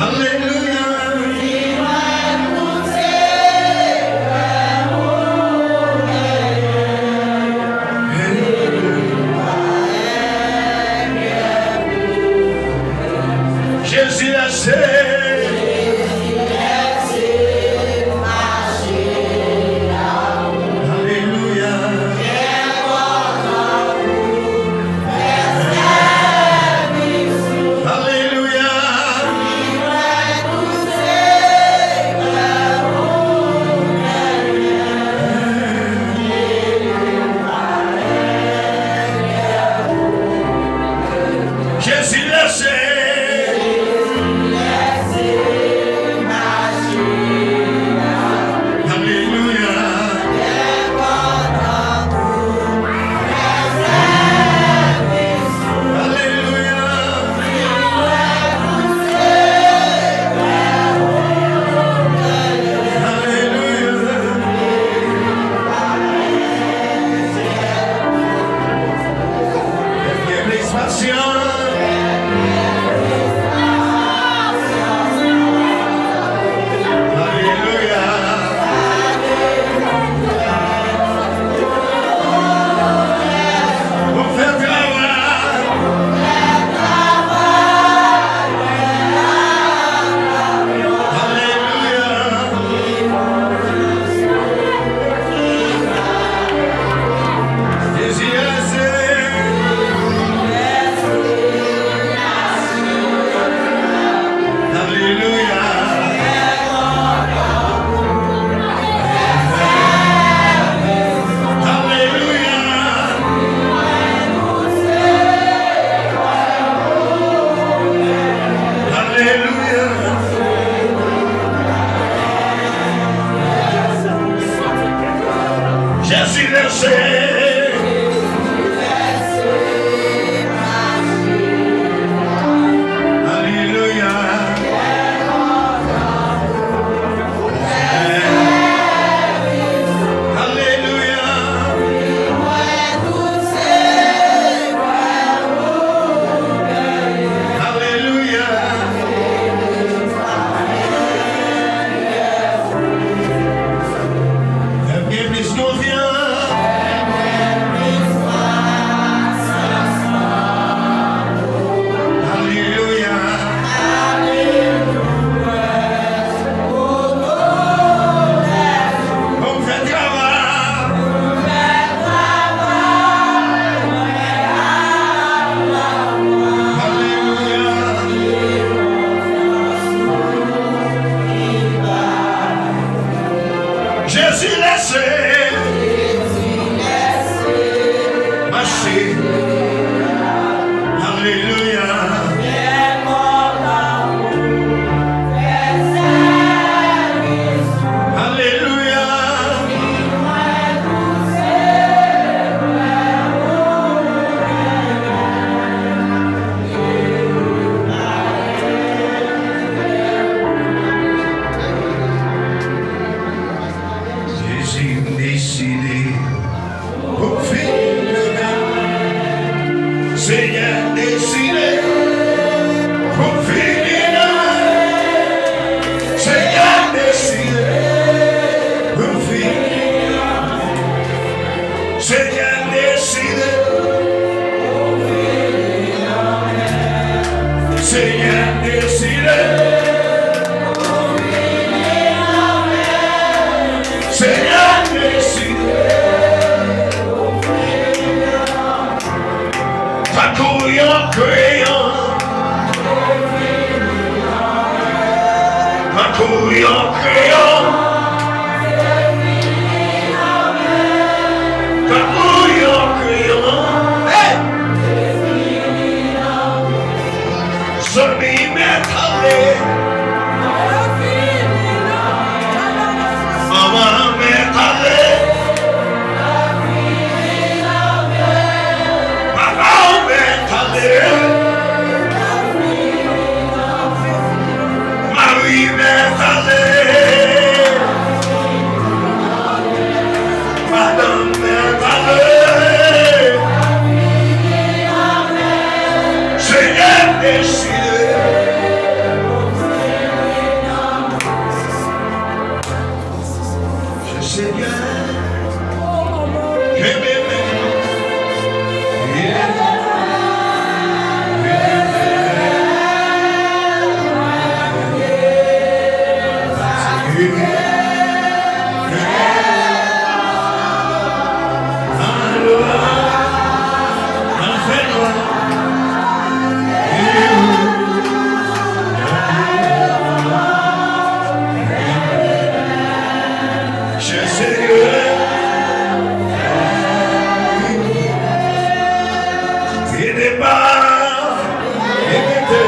Alelouya. Jezi lèse. Alelouya. Alelouya. Jezi lèse. Alelouya. Alelouya. Alelouya. Fè plis pasyan. Alelouya. Pou fè travay. Alelouya. Jezi lèse. Alelouya. Alelouya. Alelouya. Jezi lèse. Alelouya. Alelouya. Alelouya. Fè m gen plis konfyans. Alelouya. Pou m fè travay. Alelouya. Jezi lèse. Mache. Alelouya. Alelouya. Jezi, m deside pou m fin travay. Yon kreyon. Tankou yon kreyon. Tankou yon kreyon. Hey! Zanmi m, mèt ale. Manman, mèt ale. Papa, mèt ale. Mari, mèt ale. Madanm, mèt ale. Senyè, deside. Senyè, kenbe men mwen. Chè Senyè, ede m pa evite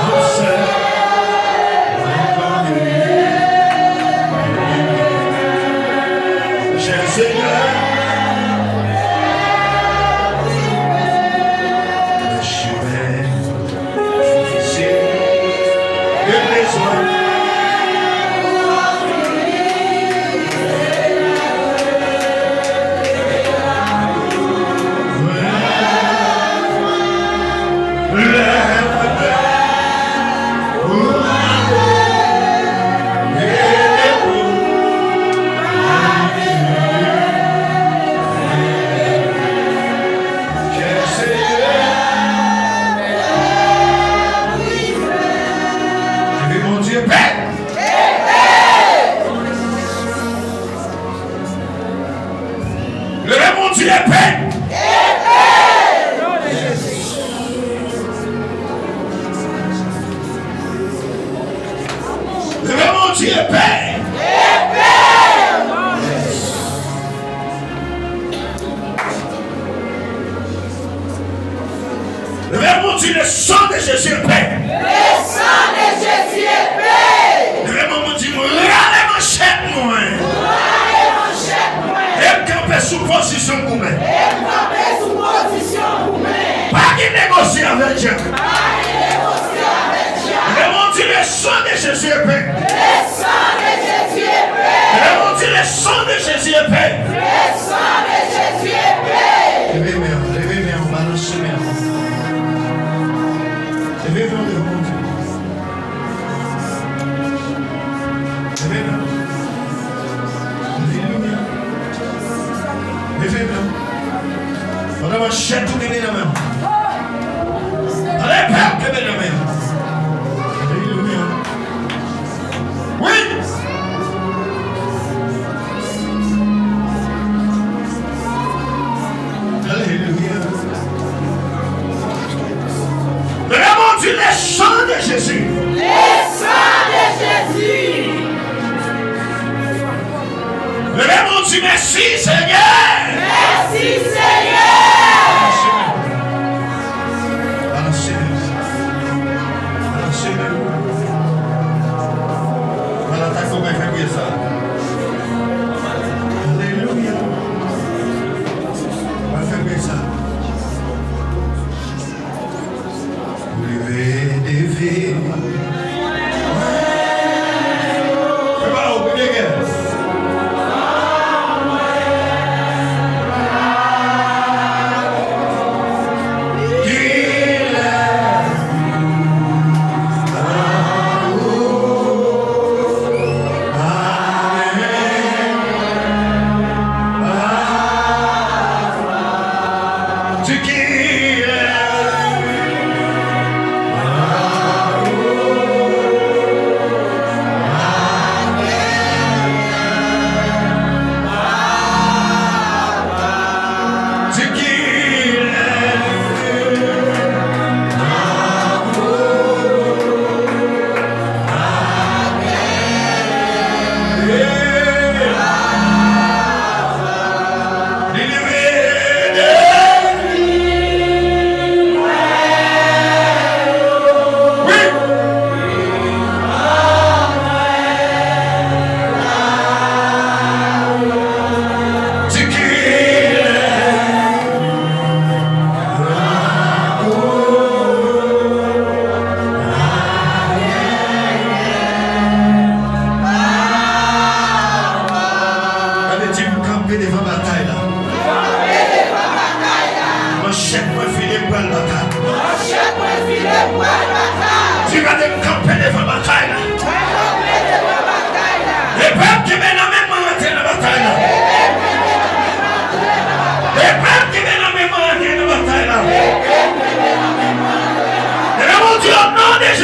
ansè. Chè Senyè, chemen. Leve Bondye pè. Leve Bondye pè. Leve Bondye pè. Leve Bondye, le sang de Jésus est paix. Le sang de Jésus est paix. Leve Bondye, rale manchèt mwen. Rale manchèt mwen. E m kanpe sou pozisyon goumen. E m kanpe sou pozisyon goumen. Pa gen negosye avèk djab. Pa gen negosye avèk djab. Leve Bondye, le sang de Jésus est paix. Le sang de Jésus est paix. Leve Bondye, le sang de Jésus est paix. Le sang de Jésus est paix. Leve men w, leve men w, balanse men w. Leve men w devan Bondye. Leve men w. Alelouya. Leve men w. Pandan manchèt ou kenbe nan men w. Pandan epè ou kenbe nan men w. Alelouya. Wi! Alelouya. Leve men w, di, le sang de Jésus. Le sang de Jésus. Leve men w, di, mèsi, Senyè. Mèsi, Senyè. Al atake w, al fè priyè sa. Alelouya. Al fè priyè sa. Leve devan. Fè pa ou, premye gè.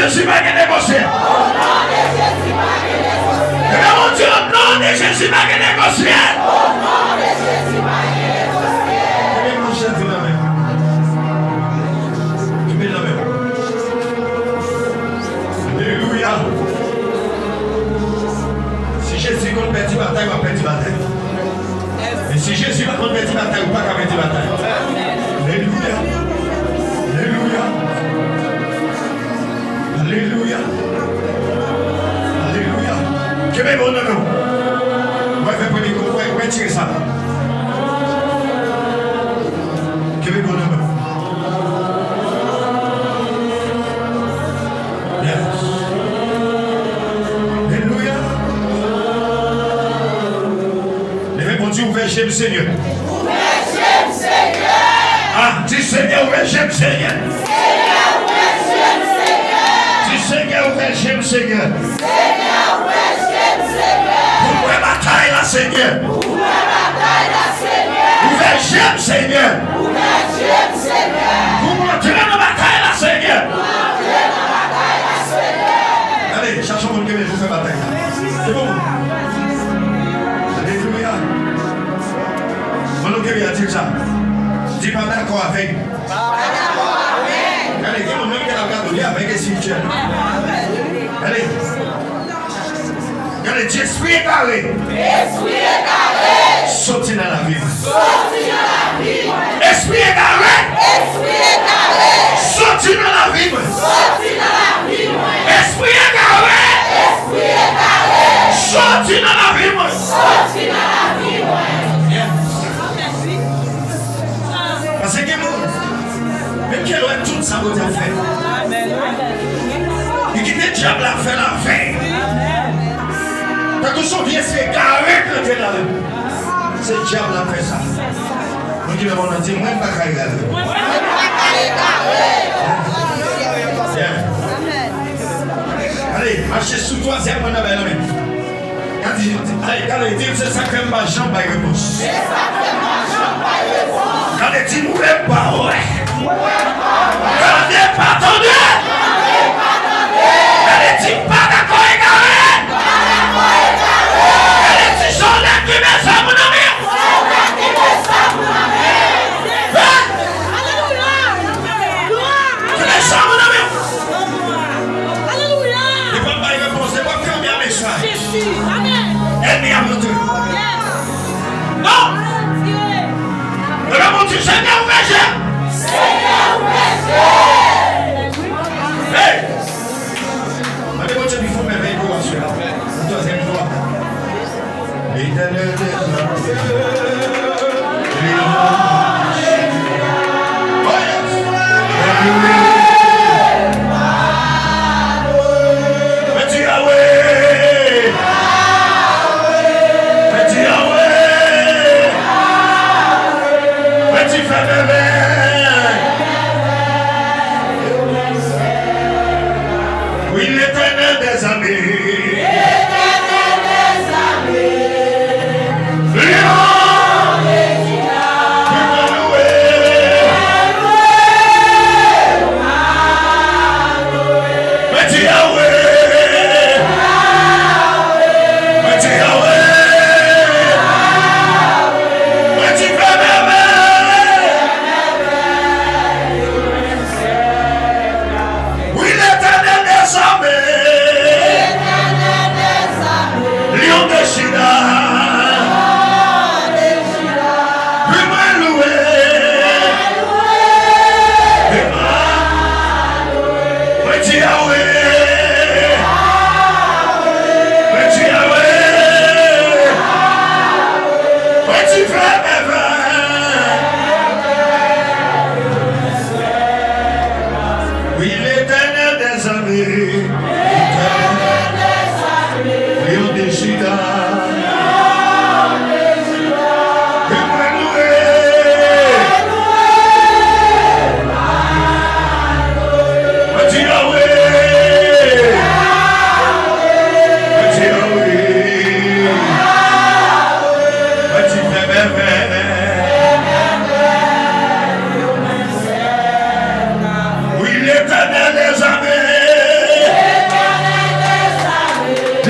Jezi pa gen negosyab. Ebyen, Bondye, o non de Jezi, pa gen negosyab. Kenbe manchèt ou nan men w. Kenbe l nan men w. Alelouya. Si Jezi konn pèdi batay, w ap pèdi batay. E si Jezi pa konn pèdi batay, ou pa ka pèdi batay. Alelouya. Alelouya. Alelouya. Alelouya. Kenbe bon nan men w. Mwen fè premye kou, mwen, mwen tire sa. Kenbe bon nan men w. Yes. Alelouya. Leve men w, di, ouvè je m, Senyè. Ouvè je m, Senyè. Ah, di, Senyè, ouvè je m, Senyè. Senyè, ouvè je m, Senyè. Di, Senyè, ouvè je m, Senyè. Senyè, ouvè je m, Senyè. Pou m wè batay la, Senyè. Pou m wè batay la, Senyè. Ouvè je m, Senyè. Ouvè je m, Senyè. Pou m antre nan batay la, Senyè. Pou m antre nan batay la, Senyè. Gade, chache yon moun ki vle pou fè batay la. Se bon. Alelouya. Mwen, nou gen di sa. Di pa dakò avèk. Gade, gen moun menm ki ap gade, li avèg espirityèl. Gade. Gade, di, espri egare. Espri egare. Soti nan lavi mwen. Soti nan lavi mwen. Espri egare. Espri egare. Soti nan lavi mwen. Soti nan lavi mwen. Espri egare. Espri egare. Soti nan lavi mwen. Soti nan lavi mwen. Yes. Paske gen moun, menm ke lè tout sa Bondye ap fè, li kite dyab la fè l avè l. Tankou se yon vye espri egare k rantre nan men l. Se dyab la fè sa. Moun ki nan mòn nan di, mwen pa ka egare. Mwen pa ka egare. Yeah. Ale, mache sou twazyèm mòn nan bay nan men. Gade, gade, di, se sa k fè m pa janm bay repons. Se sa k fè m pa janm bay repons. Gade, di, m wè m pa wè. M wè m pa wè. Gade, pa tande. Gade, pa tande. Gade, di, pa dakò egare. Pa dakò egare. Gade, di, sòlda ki met zam nan men. Sòlda ki met zam nan men. Hein? Alelouya. Ki met zam nan men. Alelouya. Li p ap bay repons, li p ap kanpe avèk sa. Jezi. Amèn. Ènmi ap rantre. Yes. Non. Bondye. Ebyen, Bondye, Senyè, ouvè je m. Senyè, ouvè je m. Hey! Mande Bondye pou l fè yon mèvèy pou w aswè a. Yon twazyèm fwa. Letènèl dèzame. Oh, yes. Mèsi, Yahweh. Mèsi, Yahweh. Mèsi, fè mèvèy. Wi, Letènèl dèzame. Letènèl dèzame. Li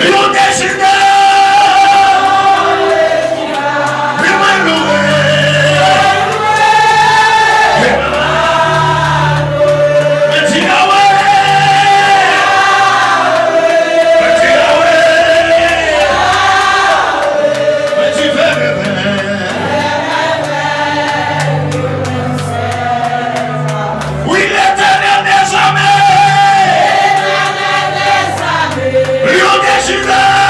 Lion de Juda, wi, mwen louwe. Mwen di Yahweh, mwen di Yahweh, mwen di Yahweh. Wi, Letènèl dèzame! Lion de Juda!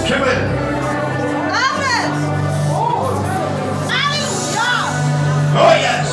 Kenbe l. Amen. Alelouya. Oh, yes.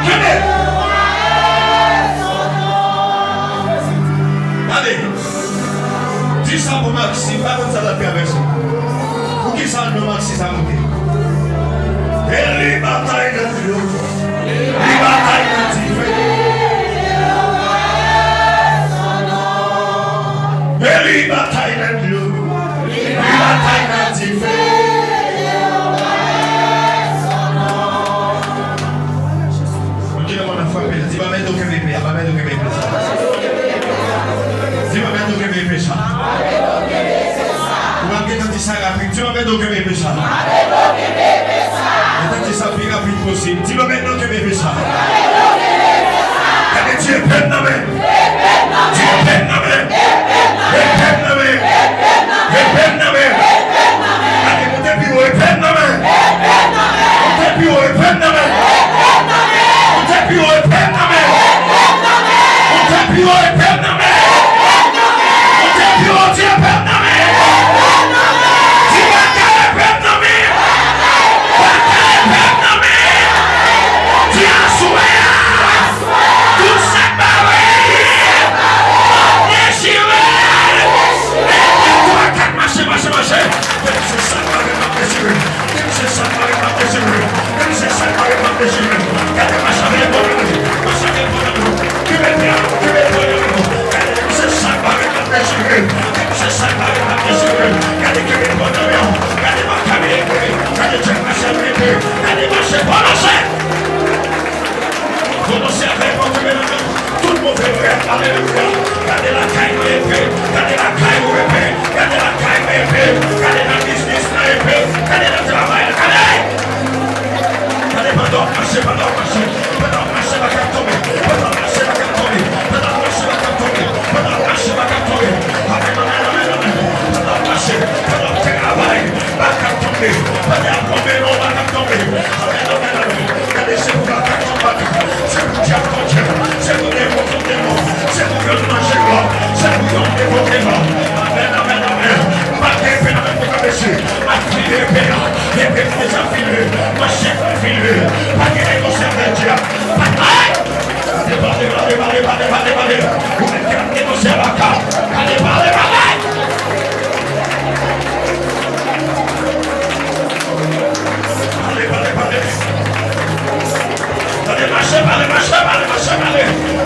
Kenbe. Tande. Di sa pou Maxi, m pa konn sa l ap travèse. Poukisa non Maxi sa moute? E li batay nan dlo. Li batay nan dife. E li batay nan dlo. Li batay nan dife. Moun ki nan mòn nan frape l, di, "Ba mèt ou kenbe epe a, ba mèt ou kenbe epe sa." Di, "Ba mèt ou kenbe epe sa." Ou pa gentan di sa rapid. Di, "Ba mèt ou kenbe epe sa." Gentan di sa pi rapid posib. Di, "Ba mèt ou kenbe epe sa." Gade, di, "Epe m nan men m." Di, "Epe m nan men m." Epe m nan men m. Epe m nan men m. Gade, moute pi wo, "Epe m nan men m." Moute pi wo, "Epe m nan men m." Moute pi wo, "Epe m nan men m." Moute pi wo, "Epe m nan men m." Moute pi wo, di, "Epe m nan men m." Di, "Batay epe m nan men m." Batay epe m nan men m. Di, "Aswè a, tout sa k bare, m ap dechire." Leve twa, kat, mache, mache, mache. Menm se sa k bare m ap dechire. Menm se sa k bare m ap dechire. Menm se sa k bare m ap dechire. Gade, mache avèk bon nan men. Mache avèk bon nan men. Kenbe pye a, kenbe bon nan men. Gade, menm se sa k bare m ap dechire. Menm se sa k bare m ap dechire. Gade, kenbe bon nan men. Gade, mache avèk bon. Gade, tchèk mache avèk bon. Gade, mache, pwononse. Pwononse avèk mwen, kenbe nan men. Tout move rèv, alelouya. Gade lakay mwen epe, gade lakay ou epe, gade lakay mwen epe, gade nan biznis lan epe, gade nan travay la, gade! Gade pandan w ap mache, pandan w ap mache, pandan w ap mache, bak ap tonbe, pandan w ap mache, bak ap tonbe, pandan w ap mache, bak ap tonbe, pandan w ap mache, bak ap tonbe. Amèn, amèn, amèn, amèn. Pandan w ap mache, pandan w ap travay, bak ap tonbe, pandan y ap lonmen non w, bak ap tonbe. Amèn, amèn, amèn. Gade, se pou baka kont baka, se pou dyab kont dyab, se pou demon kont demon, se pou vòlò manje vòlò, se pou Pale, pale, pale. Ou menm ki ap negosye avaka, pale, pale, pale. Pale, pale, pale. Tande, mache, pale, mache, pale, mache, pale.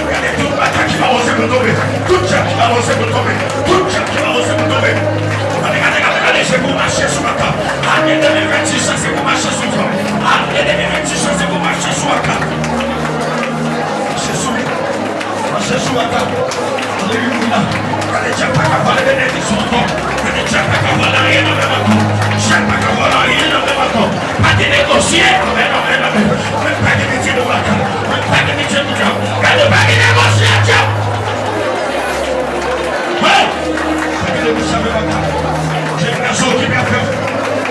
Gade tout baka ki pa poze pou tonbe. Tout djab ki pa poze pou tonbe. Tout djab ki pa poze pou tonbe. Gade, gade, gade, gade, se pou mache sou baka. Ane de mil vennsis sa, se pou mache sou zòn. Ane de mil vennsis sa, se pou mache sou baka. Mache sou li. Mache sou baka. Alelouya. Gade, djab pa ka vòlè benediksyon ankò. Gade, djab pa ka vòlè anyen nan men m ankò. Djab pa ka vòlè anyen nan men m ankò. Pa gen negosye. Amèn, amèn, amèn. Mwen pa gen pitye pou baka. Mwen pa gen pitye pou djab. Gade, pa gen negosye ak djab. Hey! Pa gen negosye avèk baka. Jèn gason okipe afè w.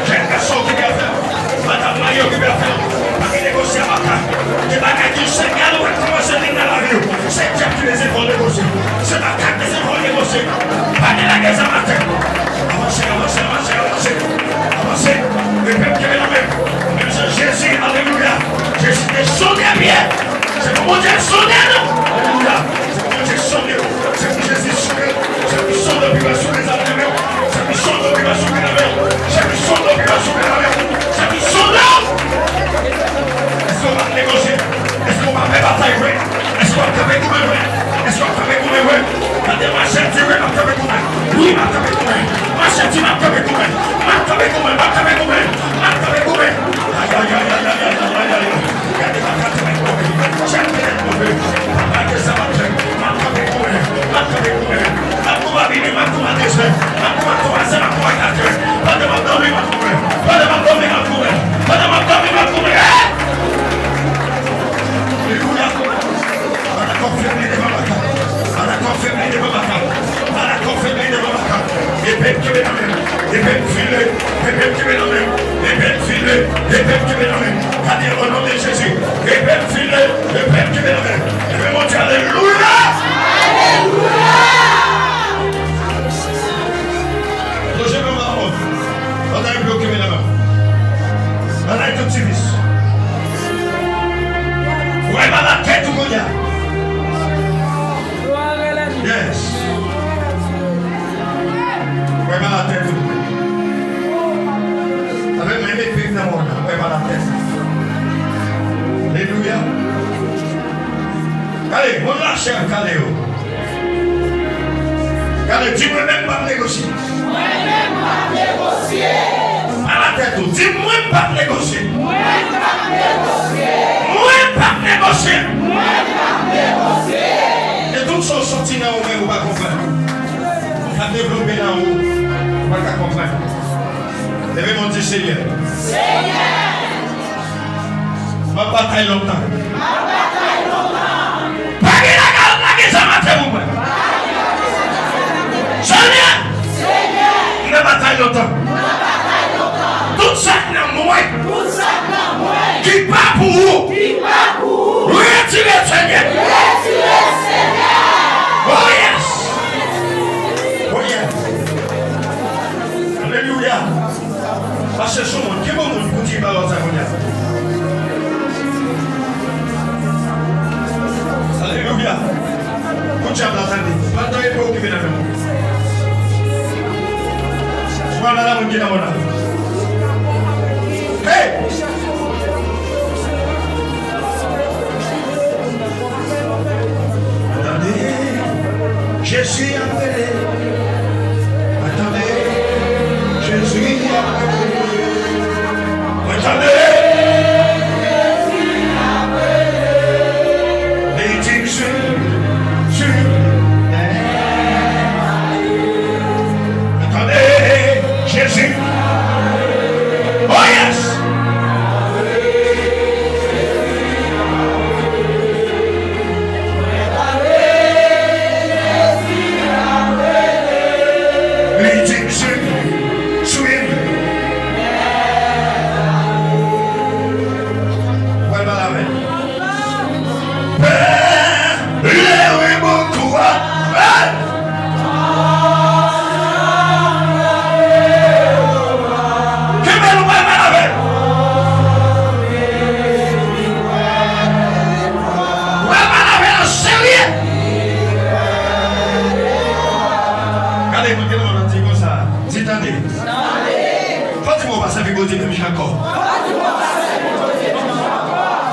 Jèn gason okipe afè w. Madanm marye okipe afè w. Pa gen negosye avèk baka. Gen bagay ke Senyè a pral kòmanse vin nan lavi w. Se djab ki bezwen fè w negosye. Se baka ki bezwen fè w negosye. Pa gen lage zam atè. Avanse, avanse, avanse, avanse. Avanse. Epè m kenbe nan men m. Menm jan Jezi, alelouya. Jezi te sonde pye. Se pou Bondye sonde nou. Alelouya. Se pou Bondye sonde w. Se pou Jezi sonde w. Se pou sonde w pi byen sou lezafè w. Se pou sonde w pi byen sou lezafè w. Se pou sonde w pi byen sou lezafè w. Se pou sonde w. Èske w ap negosye? Èske w pa pè batay vre? Èske w ap kanpe goumen vre? Èske w ap kanpe goumen vre? Tande, mache di wi, m ap kanpe goumen. Wi, m ap kanpe goumen. Mache di m ap kanpe goumen. M ap kanpe goumen, m ap kanpe goumen. M ap kanpe goumen. Ayayayayayayayay. Gade, m ap kanpe goumen. Chak minit move. Papa, ke sa m ap fè? M ap kanpe goumen. M ap kanpe goumen. M ap konba bini, m ap konba dezè. M ap konba twa zè, m ap konba kat zè. Pandan m ap dòmi, m ap goumen. Pandan m ap dòmi, m ap goumen. Pandan m ap dòmi, m ap goumen. Hey! Alelouya. Maladi ap febli devan baka. Maladi ap febli devan baka. Maladi ap febli devan baka. Epe m kenbe nan men m. Epe m file. Epe m kenbe nan men m. Epe m file. Epe m kenbe nan men m. Gade, o non de Jezi. Epe m file. Epe m kenbe nan men m. Epe Bondye, alelouya! Alelouya! Ploje men w anba mò. Pandan epe w kenbe nan men w. Ann al tout ti vis. Wè mal atè tou kounye a. Yes. Wè mal atè tou. Avè menm epe k nan men w la, wè mal atè sa. Alelouya. Gade, moun lachè ap kale yo. Gade, di mwen menm m p ap negosye. Mwen menm m p ap negosye. Pale atè tou, di mwen m p ap negosye. Mwen m p ap negosye. Mwen p ap negosye. Mwen p ap negosye. E tout sa w santi nan ou menm ou pa konprann. Ou ka devlope nan ou, ou pa ka konprann. Leve men w di, Senyè. Senyè. M ap batay lontan. M ap batay lontan. Pa gen lage, lage zam atè pou mwen. Senyè! Senyè! M nan batay lontan. M nan batay lontan. Tout sa k nan mwen. Tout sa k nan mwen. Ki pa pou ou. Ki pa pou ou. Retire, Senyè. Retire, Senyè. Oh yes! Oh yes! Alelouya! Mache sou moun. Ki bon moun pou di pawòl sa kounye a? Alelouya. Pou dyab la tande. Pandan epe w kenbe nan men w. Pran la, la moun ki nan mò la. Hey! Tande, Jezi ap rele. Mwen tande, Jezi ap rele. Mwen tande, Jezi ap rele. Li di m swiv, swiv. Mwen tande, Jezi. Oh yes! Yo di menm jan ankò.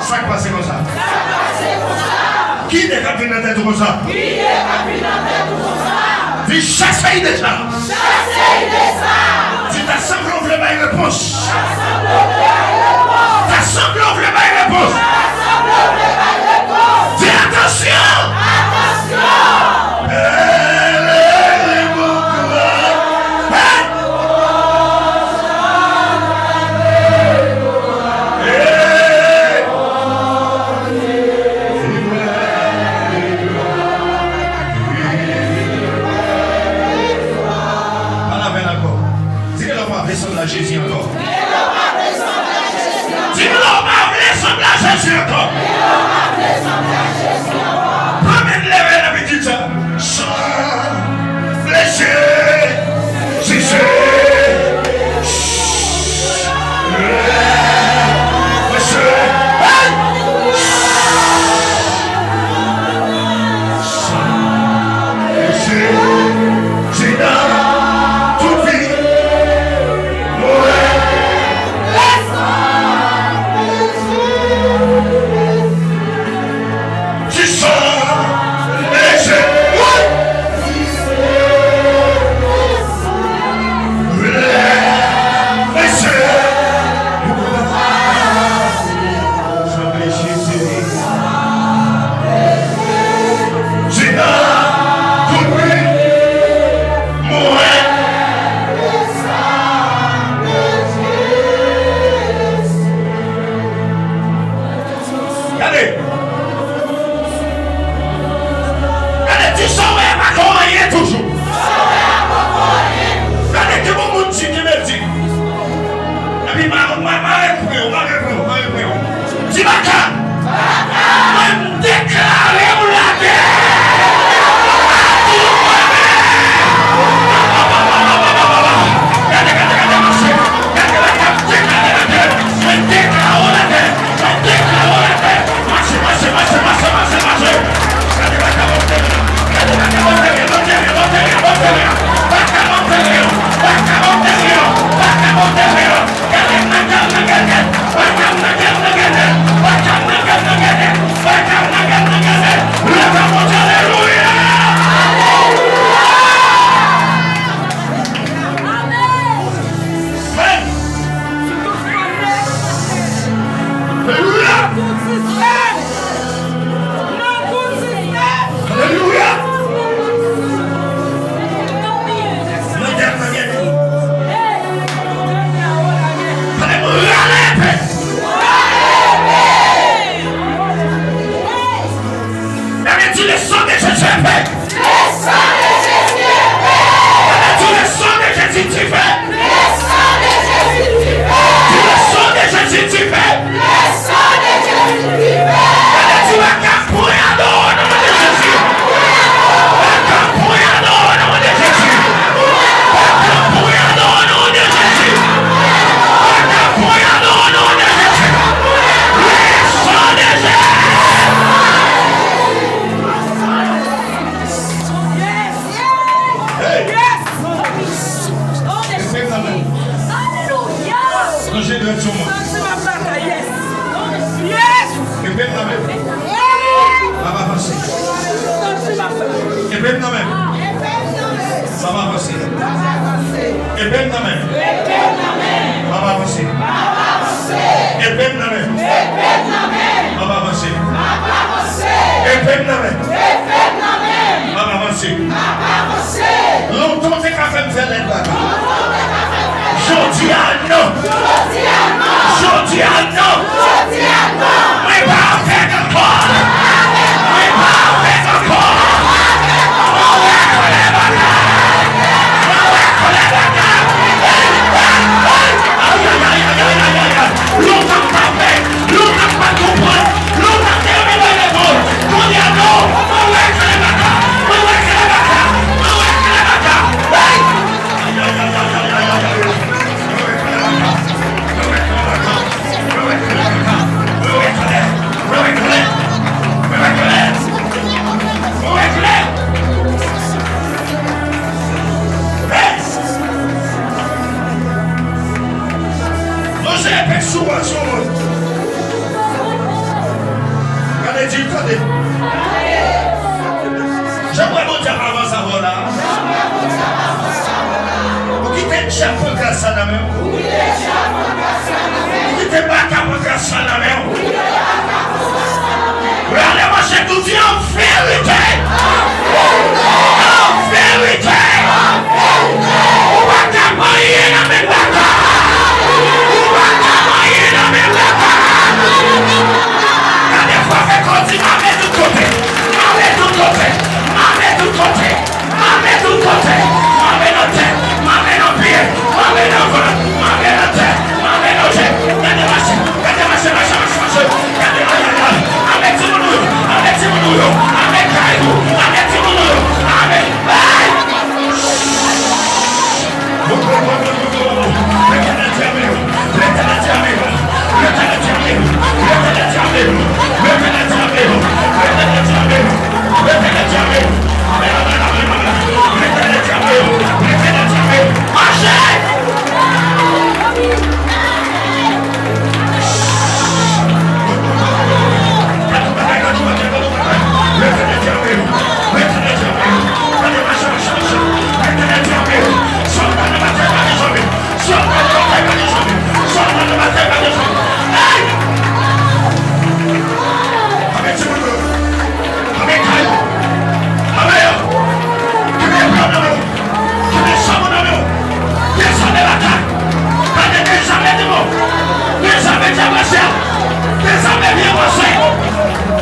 Sa k pase konsa? Ki ide k ap vin nan tèt ou konsa? Di, chase ide sa. Di, ta sanble w vle bay repons. Ta sanble w vle bay repons. Di, atansyon! Hey! Hey! Pale avè l ankò. Di ke lè w pa vle sanble a Jezi ankò. Di m lè w pa vle sanble a Jezi ankò. Pran men l, leve l epi di sa. Sanble Jezi. Mesye. Hey! Sanble Jezi nan tout vi mwen. Ti sanble Jezi. Sanble Jezi. Jezi nan tout vi mwen. Gade. Gade, di sa w wè a poko anyen toujou. Gade, gen yon moun di, kenbe l di. Epi ma, ma, ma repran, ma repran, ma repran. Di baka. Mwen deklare w lagè. Gade, gade, gade, mache. Gade, gade, gade, deklare lagè. Mwen deklare lagè. Mwen deklare lagè. Mache, mache, mache, mache, mache, mache. Gade baka m ap antere. Gade baka m ap antere, m ap antere, m ap antere, m ap antere. Baka m ap antere, baka m ap antere, baka m ap antere. Gade baka m nan gade. Baka m nan gade, nan gade. Baka m nan gade, nan gade. Baka m nan gade, nan gade. Leve Bondye, alelouya. Amen. Alelouya. Nan tout sistèm. Alelouya. Nan gèt, nan gèt. Tande m rale epe. Tande, di, le sang de Jésus est fait. Le sang de Jésus est fait. Tande, di, le sang de Jésus est fait. Le sang de Jésus est fait. Di, le sang de Jésus est fait. Le sang de Jésus est fait. Tande, di, baka pran o non de Jezi. Baka pran o non de Jezi. Baka pran o non de Jezi. Baka pran o non de Jezi. Le sang de Jésus. Hey! Yes! Yes! Rete nan men. Alelouya! Ranje dwèt sou mwen. Santi m ap batay, yes! Yes! Rete nan men. Yes! M ap avanse. Santi m ap batay. Rete nan men. M ap avanse. M ap avanse. Epe m nan men. M ap avanse. Epe m nan men. M ap avanse. Epe m nan men. M ap avanse. Lontan w te ka fè m fè lèt baka. Jodi a non. Jodi a non. Mwen pa avèg ankò. Mwen pa avèg ankò. Mwen wè kòlè baka. Mwen wè kòlè baka. Hey, hey, hey. Ay, ay, ay. Lontan m pa fè, lontan m pa konprann, lontan m te renmen bay levanjil. Kounye a non, mwen wè kòlè baka. Mwen wè kòlè baka. Mwen wè kòlè baka. Hey! Ay, ay, ay. Mwen wè kòlè baka. Mwen wè kòlè baka. Mwen wè kòlè baka. Pran gras la nan men w. Ou kite baka pran gras la nan men w. Rale manchèt ou di an verite. An verite. Ou pa ka manyen nan men baka. Ou pa ka manyen nan men baka. Gade frape kò di mame tout kote. Mame tout kote. Mame tout kote. Mame tout kote. Mame nan tèt. Mame nan pye. Mame nan vant. Mame nan tèt. Mame nan je. Gade mache. Gade mache, mache, mache, mache. Gade, ay, ay, ay. Mame timoun ou yo. Mame timoun ou yo. Mame kay ou. Mame timoun ou yo. Mame. Ay!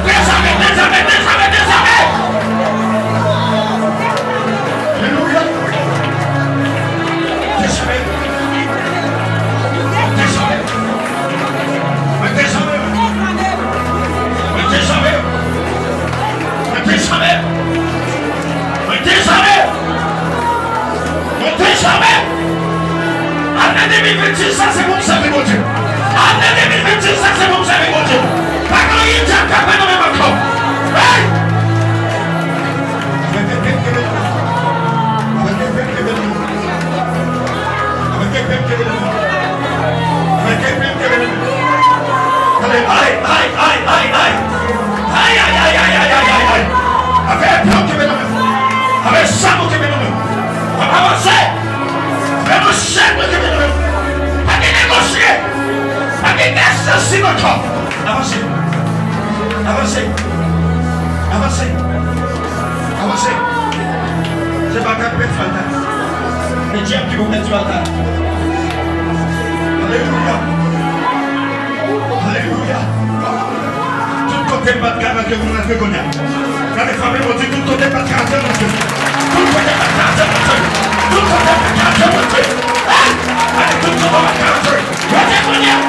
Dezame, dezame, dezame, dezame, dezame. Alelouya. Dezame. Dezame. Mwen dezame. Mwen dezame. Mwen dezame. Mwen dezame. Mwen dezame. Ane de mil vennsis sa se pou m sèvi Bondye. Ane de mil vennsis sa se pou m sèvi Bondye. Pa gen anyen dyab ka fè nan men m ankò. Hey! Avèk epè m kenbe nan men. Avèk epè m kenbe nan men. Avèk epè m kenbe nan men. Avèk epè m kenbe nan men. Tande, ay, ay, ay, ay, ay. Ay, ay, ay, ay. Avèk epè m kenbe nan men. Avèk zam ou kenbe nan men. W ap avanse. Avèk manchèt ou kenbe nan men. Pa gen negosye. Pa gen gaz nan sim ankò. Avanse. Avanse. Avanse. Avanse. Se pa ka pèdi batay. Se dyab ki pou pèdi batay. Alelouya. Alelouya. Tout kote m pa t ka rantre, pou m rantre kounye a. Gade frape pou di, tout kote m pa t ka rantre, rantre. Tout kote m pa t ka rantre, rantre. Tout kote m pa t ka rantre, rantre. Hey! Gade tout kote m pa t ka rantre. Rantre kounye a!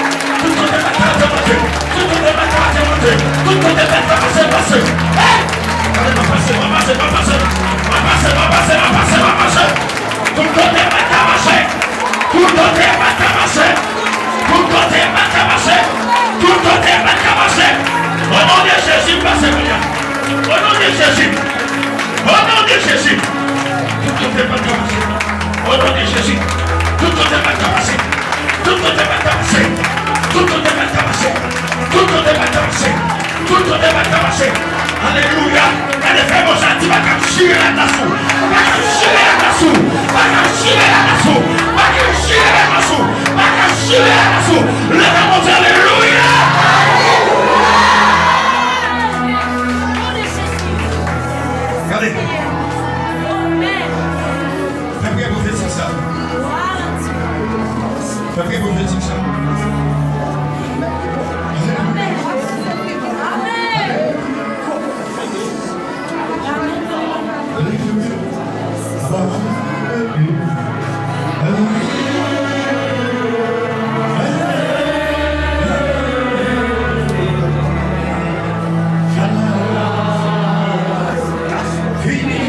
Tout kote baka a te monte! Tout kote baka a te monte! Tout kote baka a pase, pase! Hey! Gade, m ap pase, m ap pase, m ap pase! M ap pase, m ap pase, m ap pase, m ap pase! Tout kote baka a pase! Tout kote baka a pase! Tout kote baka a pase! Tout kote baka a pase! O non de Jezi, m pase kounye a! O non de Jezi! O non de Jezi! Tout kote baka a pase! O non de Jezi! Tout kote baka a pase! Tout kote baka a pase! Tout kote baka a pase! Tout kote baka a pase! Tout kote baka a pase! Alelouya! Gade frè Moyiz di, baka ap chire ladan sou! Baka ap chire ladan sou! Baka ap chire ladan sou! Baka ap chire ladan sou! Baka ap chire ladan sou! Leve Bondye, alelouya! Gade! Fè priyè pwofetik sa. Fè priyè pwofetik sa. Fini.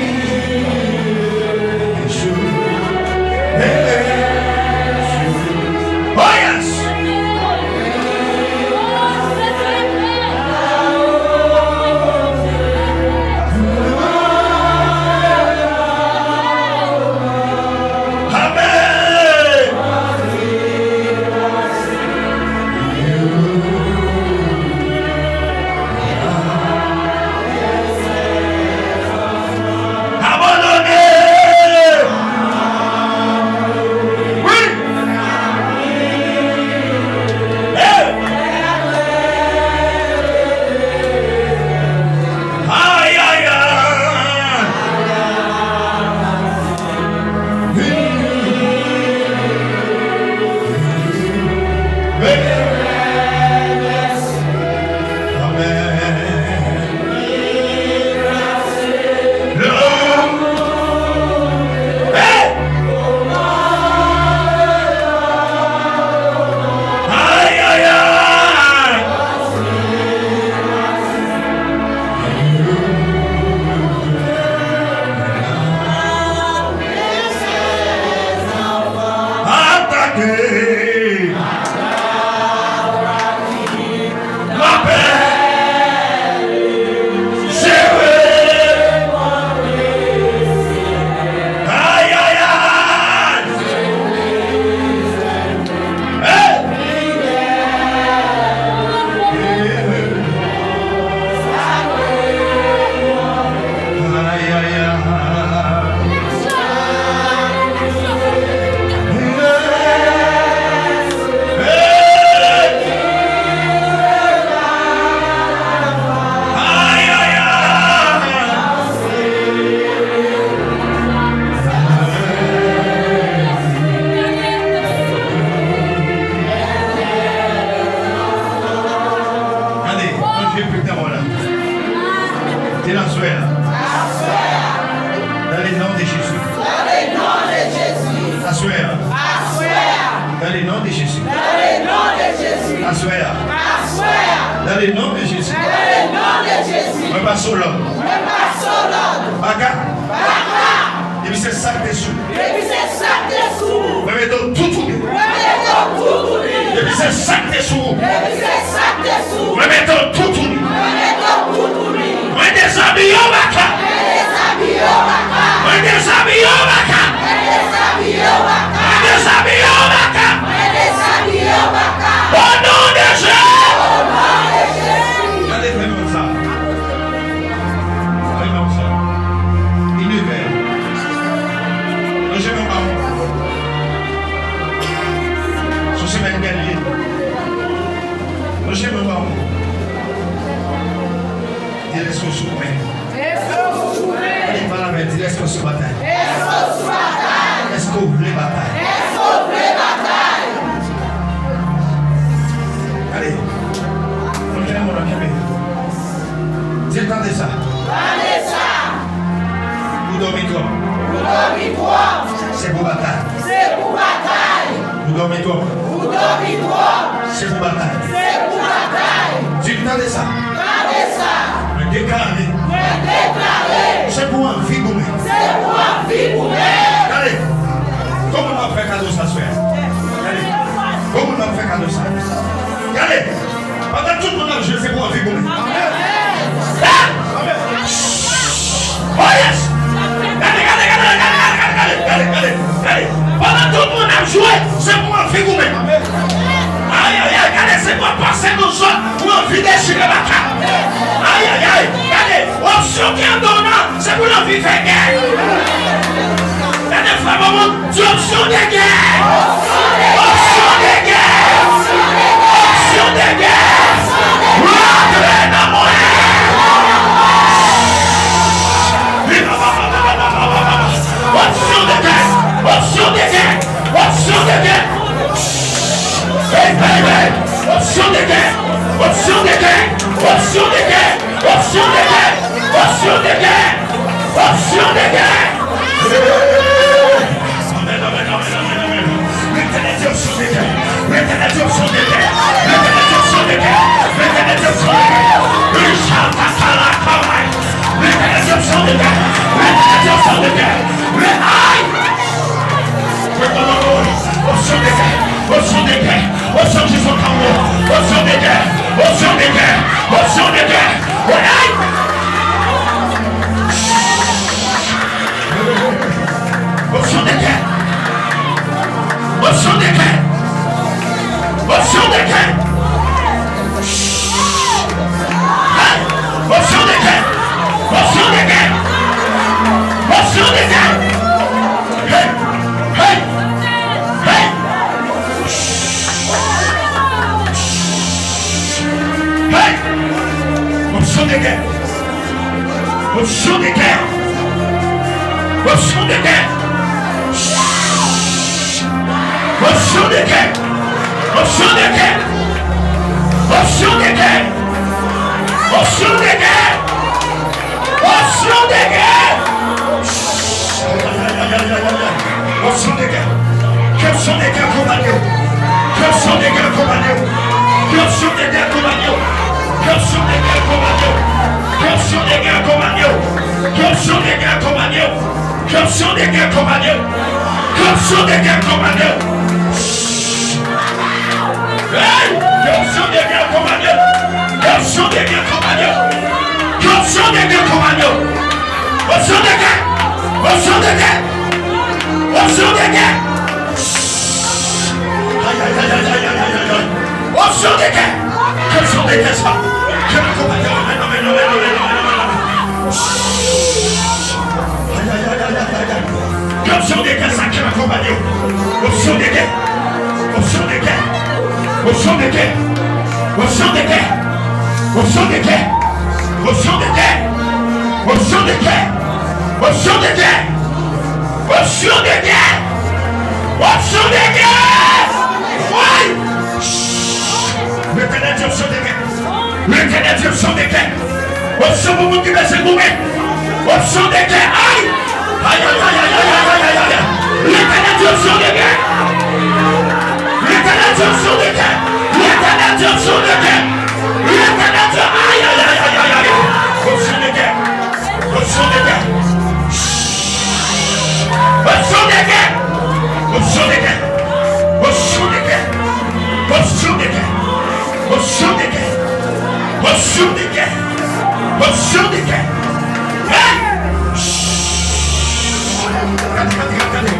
Dans le nom de Jésus. Dans le nom de Jésus. Aswè a. Aswè a. Dans le nom de Jésus. Dans le nom de Jésus. Aswè a. Aswè a. Dans le nom de Jésus. Dans le nom de Jésus. Mwen pase w lòd. Mwen pase w lòd. Baka. Baka. Depi se sa k te sou. Depi se sa k te sou. Mwen mete w toutouni. Mwen mete w toutouni. Depi se sa k te sou. Depi se sa k te sou. Mwen mete w toutouni. Mwen mete w toutouni. Mwen dezabiye w baka. Mwen dezabiye w baka. Mwen dezabiye w baka. Mwen dezabiye w baka. Mwen dezabiye w baka. Mwen dezabiye w baka. O non de Jezi. O non de Jezi. Gade fè nou sa. Fè nou sa. Inivè. Nan chemen w pa bon. Sou chemen gèl ye. Nan chemen w pa bon. Di l èske w sou men. Èske w sou men? Di, pale avè l, di l èske w sou batay. Èske w sou batay? Èske w vle batay? Èske w vle batay? Ale. Mwen kenbe, mwen kenbe. Di l tande sa. Tande sa. Ou dòmi twòp. Ou dòmi twòp. Se pou batay. Se pou batay. Ou dòmi twòp. Ou dòmi twòp. Se pou batay. Se pou batay. Di m tande sa. Tande sa. Mwen deklare. Mwen deklare. Se pou anvi goumen. Se pou anvi goumen. Gade. Kòman m ap fè kado sa swè a? Gade. Kòman m ap fè kado sa? Gade. Pandan tout moun ap jwe, se pou anvi goumen. Amèn. Amèn. Oh yes! Gade, gade, gade. Pandan tout moun ap jwe, se pou anvi goumen. Ay, ay, ay, gade, se pou ap pase nan zòn, pou anvi dechire baka. Ay, ay, ay, gade, opsyon ki anndan w nan, se pou l anvi fè gè. Gade, frè, maman, di opsyon de gè! Opsyon de gè! Opsyon de gè! Rantre nan mwen! Opsyon de gè! Opsyon de gè! Opsyon de gè! Hey, hey, hey! Opsyon de gè! Opsyon de gè! Opsyon de gè! Opsyon de gè! Opsyon de gè! Opsyon de gè! Amèn, amèn, amèn, amèn, amèn. Letènèl di opsyon de gè. Letènèl di opsyon de gè. Letènèl di opsyon de gè. Letènèl di opsyon de gè. Richard Tatala Kaway. Letènèl di opsyon de gè. Letènèl di opsyon de gè. Le ay! Opsyon de gè. Opsyon de gè. Opsyon jis o kawo. Opsyon de gè. Opsyon de gè. Opsyon de gè. Ay! Opsyon de gè. Opsyon de gè. Opsyon de gè. Hey! Opsyon de gè. Opsyon de gè. Opsyon de gè. Hey! Hey! Hey! Hey! Opsyon de gè. Opsyon de gè. Opsyon de gè. Opsyon de gè. Opsyon de gè. Opsyon de gè. Opsyon de gè. Opsyon de gè. Opsyon de gè. Ke opsyon de gè akonpanye w. Ke opsyon de gè akonpanye w. Ke opsyon de gè akonpanye w. Ke opsyon de gè akonpanye w. Ke opsyon de gè akonpanye w. Ke opsyon de gè akonpanye w. Ke opsyon de gè akonpanye w. Ke opsyon de gè akonpanye w. Hey! Ke opsyon de gè akonpanye w. Ke opsyon de gè akonpanye w. Ke opsyon de gè akonpanye w. Opsyon de gè. Opsyon de gè. Opsyon de gè. Ay, ay, ay. Opsyon de gè. Ke opsyon de gè sa. Ke l akonpanye w. Amèn, amèn, amèn. Ay, ay, ay. Ke opsyon de gè sa, ke l akonpanye w. Opsyon de gè. Opsyon de gè. Opsyon de gè. Opsyon de gè. Opsyon de gè. Opsyon de gè. Opsyon de gè. Opsyon de gè. Woy! Letènèl di opsyon de gè. Letènèl di opsyon de gè. Opsyon pou moun ki bezwen goumen. Opsyon de gè. Ay! Opsyon de gè! Letènèl di opsyon de gè! Letènèl di opsyon de gè! Letènèl di, ayayayayay! Opsyon de gè! Opsyon de gè! Opsyon de gè! Opsyon de gè! Opsyon de gè! Opsyon de gè! Opsyon de gè! Opsyon de gè! Opsyon de gè! Hey! Gade, gade, gade, gade.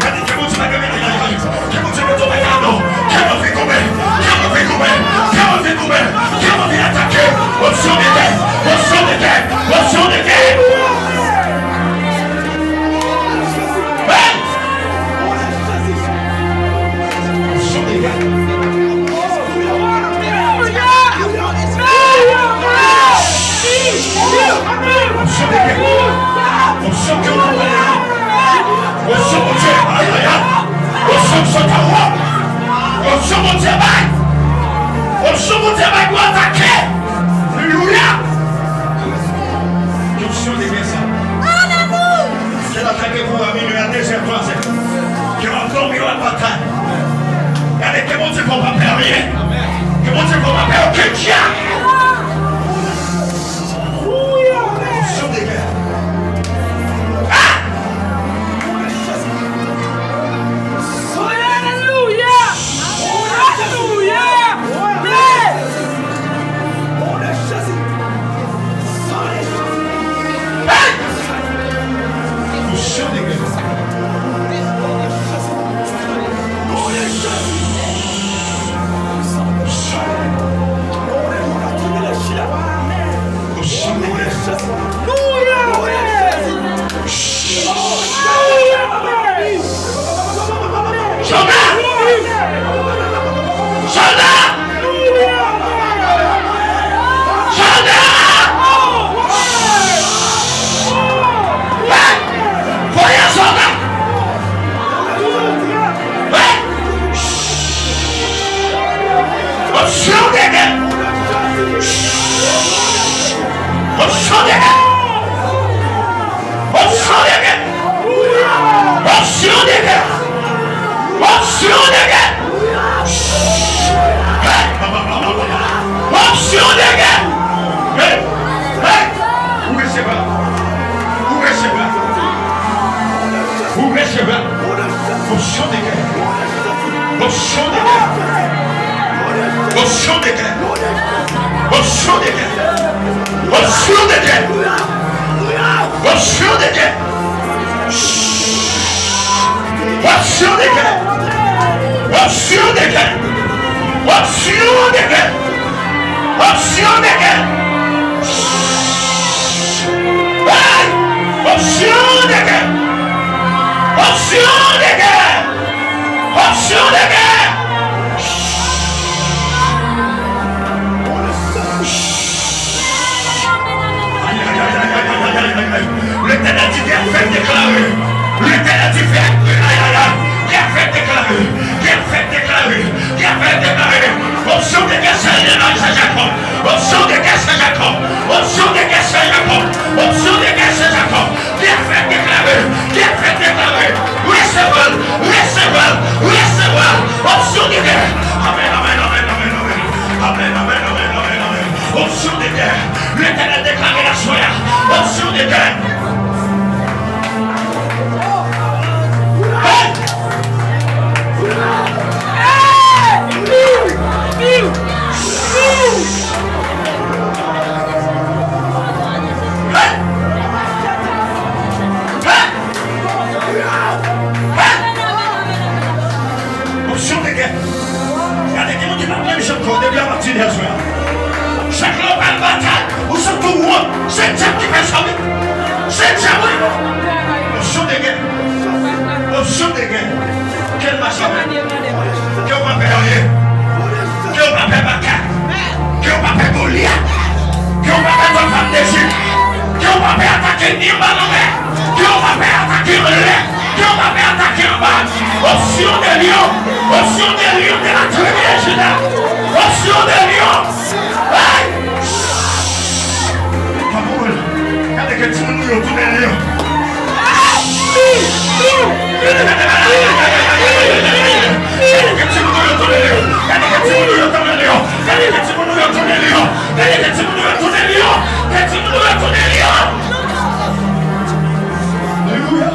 Gade, ke Bondye pa gen, ay, ay, ay. Ke Bondye mete w bagay non. Ke move koube. Ke move koube. Ke move koube. Ke move atake. Opsyon de gè. Opsyon de gè. Opsyon de gè. Hey! Opsyon de gè. Opsyon de gè. Opsyon ke w konprann. Opsyon Bondye. Ay, ay, ay. Opsyon k sot anwo. Opsyon Bondye bay. Opsyon Bondye bay pou atake. Alelouya. Opsyon de gè sa. Alelouya. Ke l atake pou a minwi a, de zè, twa zè. Ke w ap dòmi, w ap batay. Gade, ke Bondye fè w pa pè anyen. Ke Bondye fè w pa pè okenn djab. Opsyon de gè. Ah! Alelouya! Alelouya! Hey! Opsyon de gè. Opsyon de gè. Sòlda! Sòlda! Sòlda! Hey! Voye sòlda! Hey! Opsyon de gè! Opsyon de gè! Opsyon de gè! Opsyon de gè! Opsyon de gè! Hey! Opsyon de gè! Hey! Hey! Ou resevwa! Ou resevwa! Ou resevwa! Opsyon de gè! Opsyon de gè! Opsyon de gè! Opsyon de gè! Opsyon de gè! Opsyon de gè! Opsyon de gè! Opsyon de gè! Opsyon de gè! Opsyon de gè! Hey! Opsyon de gè! Opsyon de gè! Opsyon de gè! Letènèl di, gè fèt deklare. Letènèl di, fè, ay, ay, ay. Gè fèt deklare. Gè fèt deklare. Gè fèt deklare. Opsyon de gè, se Leonard, se Jacob. Opsyon de gè, se Jacob. Opsyon de gè, se Jacob. Opsyon de gè, se Jacob. Gè fèt deklare. Gè fèt deklare. Resevwa l. Resevwa l. Resevwa l. Opsyon de gè. Amèn, amèn, amèn, amèn, amèn. Amèn, amèn, amèn, amèn, amèn. Opsyon de gè. Letènèl deklare aswè a. Opsyon de gè. Hey! Hey! Hey! Hey! Opsyon de gè. Gade, gen moun ki pa menm jan kò depi a maten aswè a. Chak lè w pral batay, ou santi w wont. Se dyab ki fè sa, wi. Se dyab, wi. Opsyon de gè. Opsyon de gè. Ke l mache avè w. Ke w pa pè anyen. Ke w pa pè baka. Ke w pa pè Golyat. Ke w pa pè Gòl Fam de Jip. Ke w pa pè atake ni anba lanmè. Ke w pa pè atake anlè. Ke w pa pè atake anba. Opsyon de lyon. Opsyon de lyon de la tribi de Jida. Opsyon de lyon. Hey! Pawòl. Gade ke timoun nou yo tounen lyon. Gade, ke timoun yo tounen lyon! Ke timoun yo tounen lyon! Alelouya!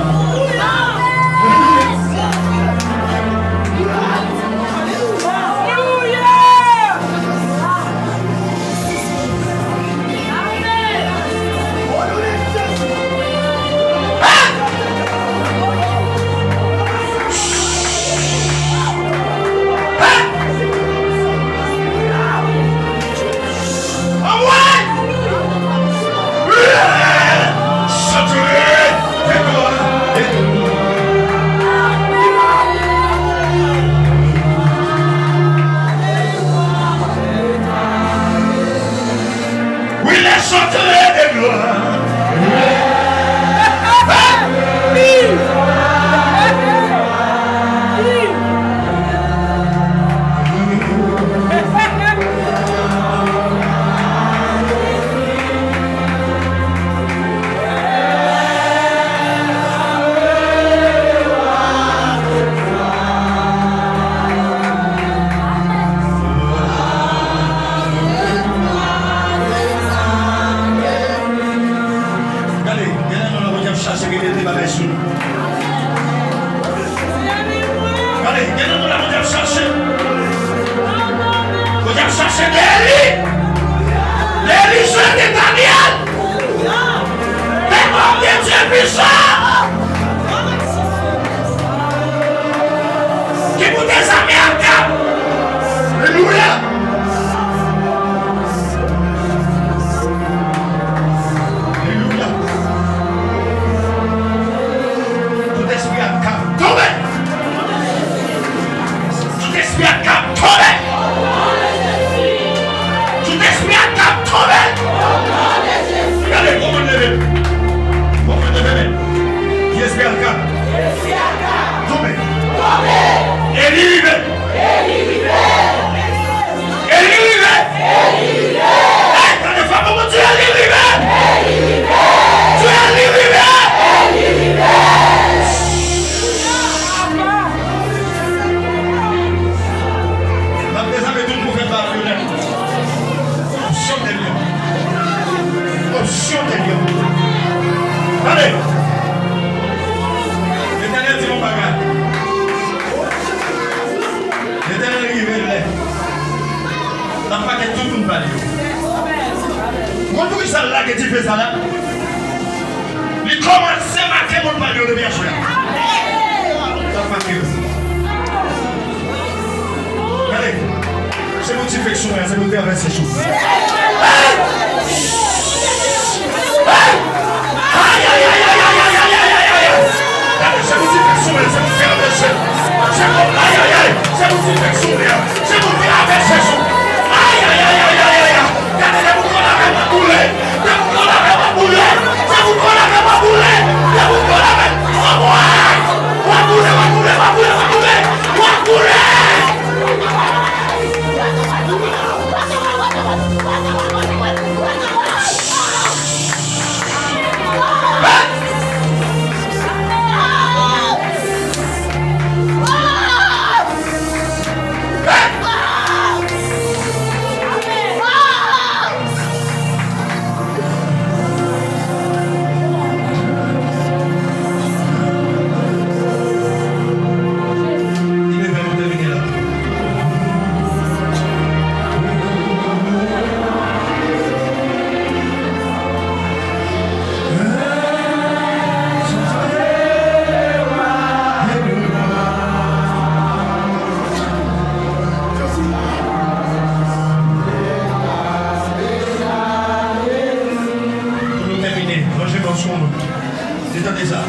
Wi, lè chante de glwa. Gade, gen nan nou la, Bondye ap chache, gen de bagay sou nou. Gade, gen nan nou la, Bondye ap chache. Bondye ap chache de li. De li, jete Danyèl. Pèp de Dye pwisan. Ki pou dezame Akab. Alelouya. Alelouya. Tout espri Akab tonbe. Tout espri Akab tonbe. Tout espri Akab tonbe. Gade, bon moun leve. Bon moun leve men. Ki espri Akab tonbe. Eli rive. Eli rive! Eli rive! Eli rive! Hey, tande fò pou Bondye, Eli rive! Eli rive! Di Eli rive! Eli rive! N ap dezame tout pwofèt Baal yo nèt. Opsyon de lyon. Opsyon de lyon. Tande! Letènèl di yon bagay. Letènèl rive lè l ap make tout moun pale yo. Ou konn poukisa l lage dife sa la? Li kòmanse make moun pale yo depi aswè a. L ap make yo. Gade, se pou dife k sou mwen an, se pou travèse sou. Hey! Hey! Ayayayayayayayayay! Gade, se pou dife k sou mwen, se pou travèse. Se pou, ayayay! Se pou dife k sou mwen, se pou travèse sou. Ayayayayayayay! Gade, se pou kò lave m ap boule. Se pou kò lave m ap boule. Se pou kò lave m ap boule. Se pou kò lave m. Anmwey! W ap boule, w ap boule, w ap boule, w ap boule. W ap boule! Pou nou tèmine, ranje men w sou yon moun. Di tande sa.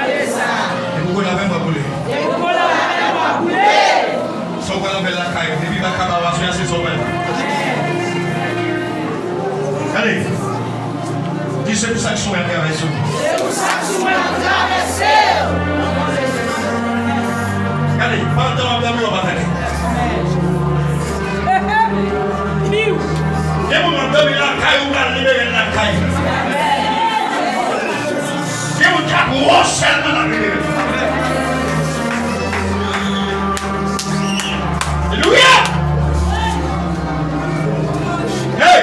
Depi w kote avè m, w ap boule. Sa w pral avè l lakay ou, depi l pa ka ba w aswè a, se sa w pral ba. Gade. Di, se pou sa k sou mwen ap travèse w. Se pou sa k sou mwen ap travèse w. Gade, pandan w ap dòmi, w ap atake. Gen moun w ap dòmi lakay ou, pral libere l lakay. Gen moun k ap wòch sèlman l ap libere. Alelouya! Hey!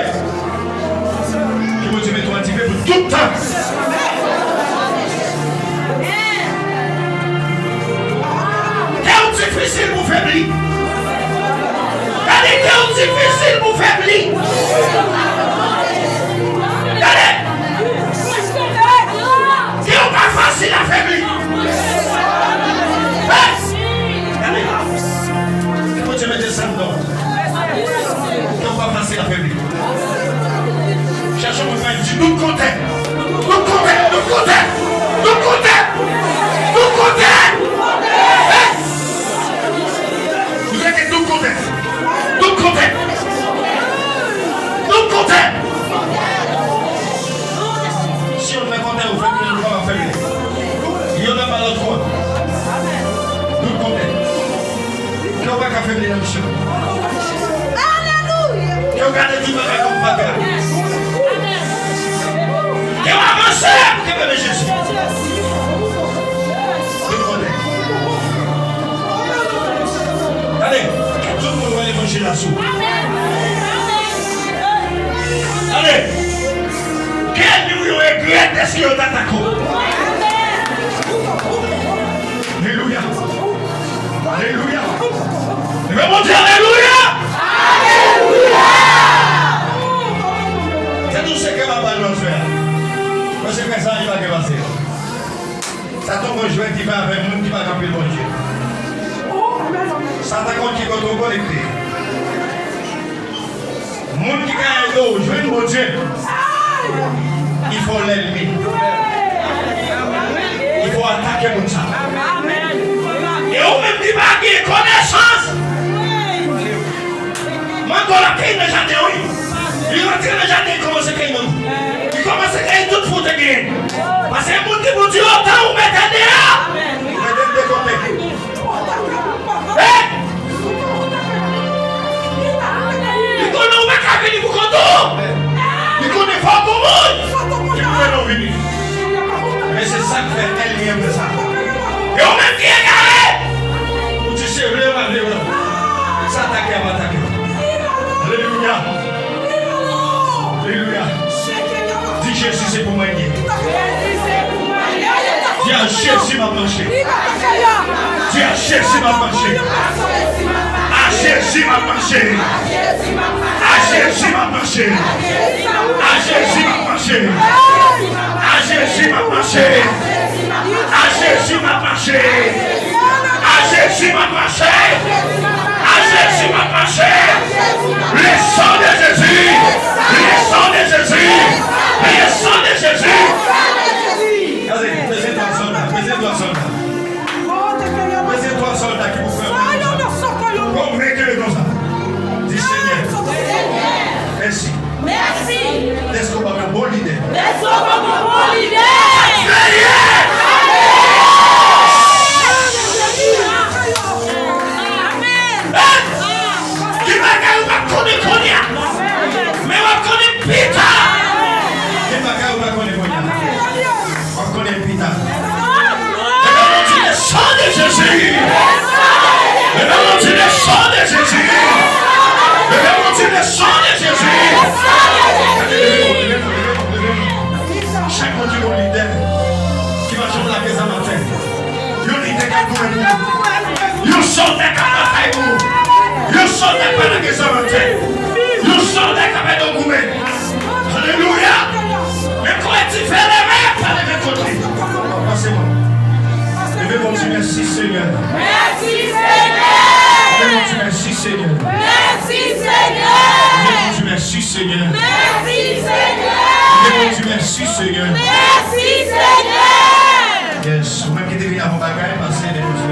Ke w gade tout bagay kòm pa grav. Ke w avanse pou kenbe men Jezi. Tout kote. Tande, ke tout moun wè levanjil la sou. Tande, ke ènmi w yo regrèt dèske yo t atake w. Alelouya. Alelouya. Leve Bondye, alelouya. Alelouya. Se tou sekrè m ap ba nou aswè a. Paske sa li pa gen pase. Sa t on bon jwèt li fè avèk moun ki pa gen anpil Bondye. Sa ta konn ki kote w konekte. Moun ki ka ede w jwenn Bondye, il faut lènmi. Il faut atake moun sa. E ou menm ki pa gen konesans, mango l ap keye nan jaden wi. Li rantre nan jaden, li kòmanse keye mango. Li kòmanse keye tout fwi w te genyen. Paske moun ki pou di otan ou mete deyò. Mete l de kote. Hey! Li konnen ou pa ka vini pou kont ou. Li konnen fò w gon moun ki pou mennen w vini. Men se sa k fè ènmi an fè sa. E ou menm ki egare, ou di se vle ou pa vle, sa atake ap atake w. Alelouya. Alelouya. Di Jezi se pou mwen l ye. Di a Jezi m ap mache. Di a Jezi m ap mache. A Jezi m ap mache. A Jezi m ap mache. A Jezi m ap mache. A Jezi m ap mache. A Jezi m ap mache. A Jezi m ap mache. A Jezi m ap mache. Le sang de Jésus. Le sang de Jésus. Le sang de Jésus. Gade, bezwen twa sòlda, bezwen twa sòlda. Bezwen twa sòlda ki pou fè konvenke konsa. Di Senyè, mèsi. Mèsi. Dèske w ban m yon bon lidè. Dèske w ban m yon bon lidè. Veye! Amèn. Ki bagay ou pa konnen kounye a, men w ap konnen pita. Ki bagay ou pa konnen kounye a, w ap konnen pita. Leve men w di le sang de Jésus. Leve men w di le sang de Jésus. Leve men w di le sang de Jésus. Chak moun ki gon lidè ki pa janm lage zam atè. Yon lidè k ap goumen pou ou. Yon sòlda k ap batay pou ou. Yon sòlda k pa lage zam atè. Yon sòlda k ap ede w goumen. Alelouya! Men kò dife leve, pa leve kont li. Pase mwen. Leve men w di mèsi Senyè. Mèsi Senyè. Leve men w di mèsi Senyè. Mèsi Senyè. Leve men w di mèsi Senyè. Mèsi Senyè. Leve men w di mèsi Senyè. Mèsi Senyè. Yes, ou menm ki te vin avè yon bagay, pase leve men w.